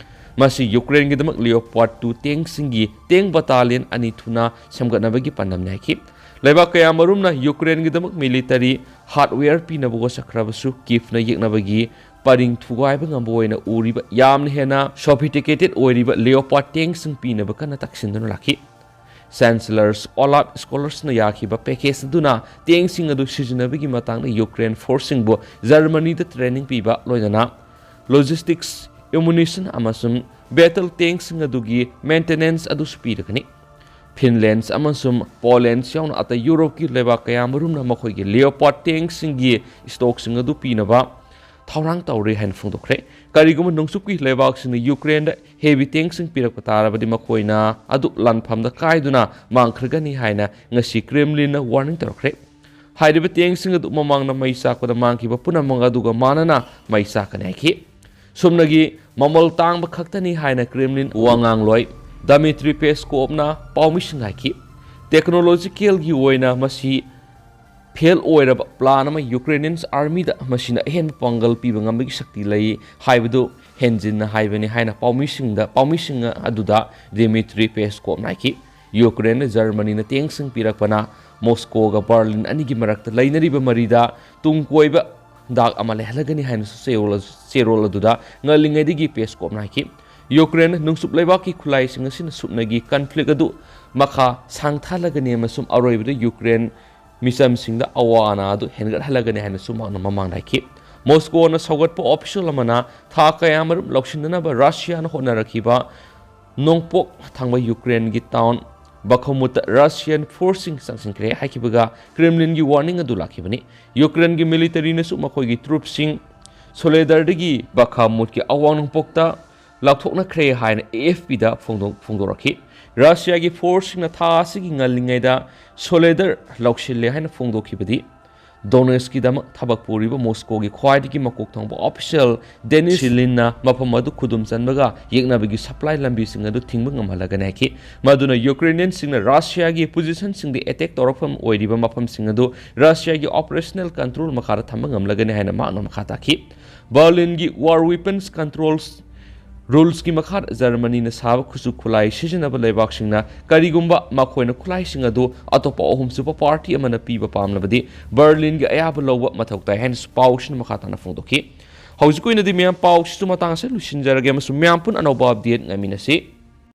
ꯃꯁꯤ ꯌꯨꯀ꯭ꯔꯦꯟꯒꯤꯗꯃꯛ Leopard two ꯇꯦꯡꯁꯤꯡꯒꯤ ꯇꯦꯡ ꯕꯇꯥꯂꯤꯌꯟ ꯑꯅꯤ ꯊꯨꯅ ꯁꯦꯝꯒꯠꯅꯕꯒꯤ ꯄꯥꯟꯗꯝꯅꯤ ꯍꯥꯏꯈꯤ꯫ ꯂꯩꯕꯥꯛ ꯀꯌꯥꯃꯔꯨꯝꯅ ꯌꯨꯀ꯭ꯔꯦꯟꯒꯤꯗꯃꯛ ꯃꯤꯂꯤꯇꯔꯤ ꯍꯥꯔꯗꯋꯦꯌꯔ ꯄꯤꯅꯕ ꯋꯥꯁꯛꯈ꯭ꯔꯕꯁꯨ ꯀꯤꯐꯅ ꯌꯦꯛꯅꯕꯒꯤ ꯄꯔꯤꯡ ꯊꯨꯒꯥꯏꯕ ꯉꯝꯕ ꯑꯣꯏꯅ ꯎꯔꯤꯕ ꯌꯥꯝꯅ ꯍꯦꯟꯅ ꯁꯣꯐꯤꯁꯇꯤꯀꯦꯇꯦꯗ ꯑꯣꯏꯔꯤꯕ Leopard ꯇꯦꯡꯁꯤꯡ ꯄꯤꯅꯕ ꯀꯟꯅ ꯇꯛꯁꯤꯟꯗꯨꯅ ꯂꯥꯛꯈꯤ꯫ ꯆꯦꯟꯁꯦꯂꯔꯁ ꯑꯣꯂꯥꯐ ꯁ꯭ꯀꯣꯂꯔꯁꯅ ꯌꯥꯈꯤꯕ ꯄꯦꯀꯦꯖ ꯑꯗꯨꯅ ꯇꯦꯡꯁꯤꯡ ꯑꯗꯨ ꯁꯤꯖꯤꯟꯅꯕꯒꯤ ꯃꯇꯥꯡꯗ ꯌꯨꯀ꯭ꯔꯦꯟ ꯐꯣꯔꯁꯁꯤꯡꯕꯨ ꯖꯔꯃꯅꯤꯗ ꯇ꯭ꯔꯦꯅꯤꯡ ꯄꯤꯕ, ꯂꯣꯏꯅꯅ ꯂꯣꯖꯤꯁꯇꯤꯛꯁ, ꯑꯦꯃꯨꯅꯤꯁꯟ ꯑꯃꯁꯨꯡ ꯕꯦꯇꯜ ꯇꯦꯡꯁꯤꯡ ꯑꯗꯨꯒꯤ ꯃꯦꯟꯇꯦꯅꯦꯟꯁ ꯑꯗꯨꯁꯨ ꯄꯤꯔꯒꯅꯤ꯫ ꯐꯤꯟꯂꯦꯟꯁ ꯑꯃꯁꯨꯡ ꯄꯣꯂꯦꯟꯁ ꯌꯥꯎꯅ ꯑꯇꯩ ꯌꯨꯔꯣꯞꯀꯤ ꯂꯩꯕꯥꯛ ꯀꯌꯥꯃꯔꯨꯝꯅ ꯃꯈꯣꯏꯒꯤ Leopard ꯇꯦꯡꯁꯤꯡꯒꯤ ꯏꯁꯇꯣꯛꯁꯤꯡ ꯑꯗꯨ ꯄꯤꯅꯕ ꯊꯧꯔꯥꯡ ꯇꯧꯔꯤ ꯍꯥꯏꯅ ꯐꯣꯡꯗꯣꯛꯈ꯭ꯔꯦ꯫ ꯀꯔꯤꯒꯨꯝꯕ ꯅꯣꯡꯆꯨꯞꯀꯤ ꯂꯩꯕꯥꯛꯁꯤꯡꯅ ꯌꯨꯀ꯭ꯔꯦꯟꯗ ꯍꯦꯚꯤ ꯇꯦꯡꯁꯤꯡ ꯄꯤꯔꯛꯄ ꯇꯥꯔꯕꯗꯤ, ꯃꯈꯣꯏꯅ ꯑꯗꯨ ꯂꯥꯟꯐꯝꯗ ꯀꯥꯏꯗꯨꯅ ꯃꯥꯡꯈ꯭ꯔꯒꯅꯤ ꯍꯥꯏꯅ ꯉꯁꯤ ꯀ꯭ꯔꯦꯝꯂꯤꯟꯅ ꯋꯥꯔꯅꯤꯡ ꯇꯧꯔꯛꯈ꯭ꯔꯦ꯫ ꯍꯥꯏꯔꯤꯕ ꯇꯦꯡꯁꯤꯡ ꯑꯗꯨ ꯃꯃꯥꯡꯗ ꯃꯩ ꯆꯥꯛꯄꯗ ꯃꯥꯡꯈꯤꯕ ꯄꯨꯝꯅꯃꯛ ꯑꯗꯨꯒ ꯃꯥꯟꯅꯅ ꯃꯩ ꯆꯥꯛꯀꯅꯤ ꯍꯥꯏꯈꯤ꯫ ꯁꯨꯞꯅꯒꯤ ꯃꯃꯜ ꯇꯥꯡꯕ ꯈꯛꯇꯅꯤ ꯍꯥꯏꯅ ꯀ꯭ꯔꯦꯝꯂꯤꯟ ꯋꯥ ꯉꯥꯡꯂꯣꯏ ꯗꯃꯤꯇ꯭ꯔꯤ ꯄꯦꯁꯀꯣꯞꯅ ꯄꯥꯎꯃꯤꯁꯤꯡ ꯍꯥꯏꯈꯤ꯫ ꯇꯦꯛꯅꯣꯂꯣꯖꯤꯀꯦꯜꯒꯤ ꯑꯣꯏꯅ ꯃꯁꯤ ꯐꯦꯜ ꯑꯣꯏꯔꯕ ꯄ꯭ꯂꯥꯟ ꯑꯃ ꯌꯨꯀ꯭ꯔꯦꯅꯤꯌꯟꯁ ꯑꯥꯔꯃꯤꯗ ꯃꯁꯤꯅ ꯑꯍꯦꯟꯕ ꯄꯥꯡꯒꯜ ꯄꯤꯕ ꯉꯝꯕꯒꯤ ꯁꯛꯇꯤ ꯂꯩ ꯍꯥꯏꯕꯗꯨ ꯍꯦꯟꯖꯤꯟꯅ ꯍꯥꯏꯕꯅꯤ ꯍꯥꯏꯅ ꯄꯥꯎꯃꯤꯁꯤꯡꯗ, ꯄꯥꯎꯃꯤꯁꯤꯡ ꯑꯗꯨꯗ ꯗꯤꯃꯤꯇ꯭ꯔꯤ ꯄꯦꯁꯀꯣꯞꯅ ꯍꯥꯏꯈꯤ꯫ ꯌꯨꯀ꯭ꯔꯦꯟꯅ ꯖꯔꯃꯅꯤꯅ ꯇꯦꯡꯁꯤꯡ ꯄꯤꯔꯛꯄꯅ ꯃꯣꯁꯀꯣꯒ ꯕꯔꯂꯤꯟ ꯑꯅꯤꯒꯤ ꯃꯔꯛꯇ ꯂꯩꯅꯔꯤꯕ ꯃꯔꯤꯗ ꯇꯨꯡ ꯀꯣꯏꯕ ꯗꯥꯛ ꯑꯃ ꯂꯩꯍꯜꯂꯒꯅꯤ ꯍꯥꯏꯅꯁꯨ ꯆꯦꯔꯣꯜ, ꯆꯦꯔꯣꯜ ꯑꯗꯨꯗ ꯉꯜꯂꯤꯉꯩꯗꯒꯤ ꯄꯦꯁꯀꯣꯞꯅ ꯍꯥꯏꯈꯤ꯫ ꯌꯨꯀ꯭ꯔꯦꯟ ꯅꯣꯡꯆꯨꯞ ꯂꯩꯕꯥꯛꯀꯤ ꯈꯨꯠꯂꯥꯏꯁꯤꯡ ꯑꯁꯤꯅ ꯁꯨꯞꯅꯒꯤ ꯀꯟꯐ꯭ꯂꯤꯛ ꯑꯗꯨ ꯃꯈꯥ ꯁꯥꯡꯊꯍꯜꯂꯒꯅꯤ ꯑꯃꯁꯨꯡ ꯑꯔꯣꯏꯕꯗ ꯌꯨꯀ꯭ꯔꯦꯟ ꯃꯤꯆꯝꯁꯤꯡꯗ ꯑꯋꯥ ꯑꯅꯥ ꯑꯗꯨ ꯍꯦꯟꯒꯠꯍꯜꯂꯒꯅꯤ ꯍꯥꯏꯅꯁꯨ ꯃꯍꯥꯛꯅ ꯃꯃꯥꯡꯗ ꯍꯥꯏꯈꯤ꯫ ꯃꯣꯁꯀꯣꯅ ꯁꯧꯒꯠꯄ ꯑꯣꯐꯤꯁꯤꯌꯦꯜ ꯑꯃꯅ ꯊꯥ ꯀꯌꯥꯃꯔꯨꯝ ꯂꯧꯁꯤꯟꯅꯅꯕ ꯔꯁꯤꯌꯥꯅ ꯍꯣꯠꯅꯔꯛꯈꯤꯕ ꯅꯣꯡꯄꯣꯛ ꯊꯪꯕ ꯌꯨꯀ꯭ꯔꯦꯟꯒꯤ ꯇꯥꯎꯟ ꯕꯥꯈꯃꯨꯠꯇ ꯔꯁꯤꯌꯥꯟ ꯐꯣꯔꯁꯁꯤꯡ ꯆꯪꯁꯤꯟꯈ꯭ꯔꯦ ꯍꯥꯏꯈꯤꯕꯒ ꯀ꯭ꯔꯦꯝꯂꯤꯟꯒꯤ ꯋꯥꯔꯅꯤꯡ ꯑꯗꯨ ꯂꯥꯛꯈꯤꯕꯅꯤ꯫ ꯌꯨꯀ꯭ꯔꯦꯟꯒꯤ ꯃꯤꯂꯤꯇꯔꯤꯅꯁꯨ ꯃꯈꯣꯏꯒꯤ ꯇ꯭ꯔꯨꯞꯁꯤꯡ ꯁꯣꯂꯦꯗꯔꯗꯒꯤ ꯕꯥꯈꯃꯨꯠꯀꯤ ꯑꯋꯥꯡ ꯅꯣꯡꯄꯣꯛꯇ ꯂꯥꯞꯊꯣꯛꯅꯈ꯭ꯔꯦ ꯍꯥꯏꯅ ꯑꯦ ꯑꯦꯐ ꯄꯤꯗ ꯐꯣꯡꯗꯣꯛ-, ꯐꯣꯡꯗꯣꯔꯛꯈꯤ꯫ ꯔꯁꯤꯌꯥꯒꯤ ꯐꯣꯔꯁꯁꯤꯡꯅ ꯊꯥ ꯑꯁꯤꯒꯤ ꯉꯜꯂꯤꯉꯩꯗ ꯁꯣꯂꯦꯗꯔ ꯂꯧꯁꯤꯜꯂꯦ ꯍꯥꯏꯅ ꯐꯣꯡꯗꯣꯛꯈꯤꯕꯗꯤ Donetskꯀꯤꯗꯃꯛ ꯊꯕꯛ ꯄꯨꯔꯤꯕ ꯃꯣꯁꯀꯣꯒꯤ ꯈ꯭ꯋꯥꯏꯗꯒꯤ ꯃꯀꯣꯛ ꯊꯣꯡꯕ official Denis Shilin-ꯅ ꯃꯐꯝ ꯑꯗꯨ ꯈꯨꯗꯨꯝ ꯆꯟꯕꯒ ꯌꯦꯛꯅꯕꯒꯤ supply ꯂꯝꯕꯤꯁꯤꯡ ꯑꯗꯨ ꯊꯤꯡꯕ ꯉꯝꯍꯜꯂꯒꯅꯤ ꯍꯥꯏꯈꯤ꯫ ꯃꯗꯨꯅ Ukrainian-ꯁꯤꯡꯅ Russia-ꯒꯤ position-ꯁꯤꯡꯗ attack ꯇꯧꯔꯛꯐꯝ ꯑꯣꯏꯔꯤꯕ ꯃꯐꯝꯁꯤꯡ ꯑꯗꯨ Russia-ꯒꯤ operational control ꯃꯈꯥꯗ ꯊꯝꯕ ꯉꯝꯂꯒꯅꯤ ꯍꯥꯏꯅ ꯃꯍꯥꯛꯅ ꯃꯈꯥ ꯇꯥꯈꯤ꯫ Berlin-ꯒꯤ war weapons controls rules-ꯀꯤ ꯃꯈꯥꯗ Germany-ꯅ ꯁꯥꯕ ꯈꯨꯠꯁꯨ ꯈꯨꯠꯂꯥꯏ ꯁꯤꯖꯤꯟꯅꯕ ꯂꯩꯕꯥꯛꯁꯤꯡꯅ ꯀꯔꯤꯒꯨꯝꯕ ꯃꯈꯣꯏꯅ ꯈꯨꯠꯂꯥꯏꯁꯤꯡ ꯑꯗꯨ ꯑꯇꯣꯞꯄ ꯑꯍꯨꯝꯁꯨꯕ party ꯑꯃꯅ ꯄꯤꯕ ꯄꯥꯝꯂꯕꯗꯤ Berlin-ꯒꯤ ꯑꯌꯥꯕ ꯂꯧꯕ ꯃꯊꯧ ꯇꯥꯏ ꯍꯥꯏꯅꯁꯨ ꯄꯥꯎꯁꯤꯅ ꯃꯈꯥ ꯇꯥꯅ ꯐꯣꯡꯗꯣꯛꯈꯤ꯫ ꯍꯧꯖꯤꯛꯀꯤ ꯑꯣꯏꯅꯗꯤ ꯃꯌꯥꯝ ꯄꯥꯎꯁꯤꯁꯨ ꯃꯇꯥꯡ ꯑꯁꯤꯗ ꯂꯣꯏꯁꯤꯟꯖꯔꯒꯦ ꯑꯃꯁꯨꯡ ꯃꯌꯥꯝ ꯄꯨꯟꯅ ꯑꯅꯧꯕ update ꯉꯥꯏꯃꯤꯟꯅꯁꯤ꯫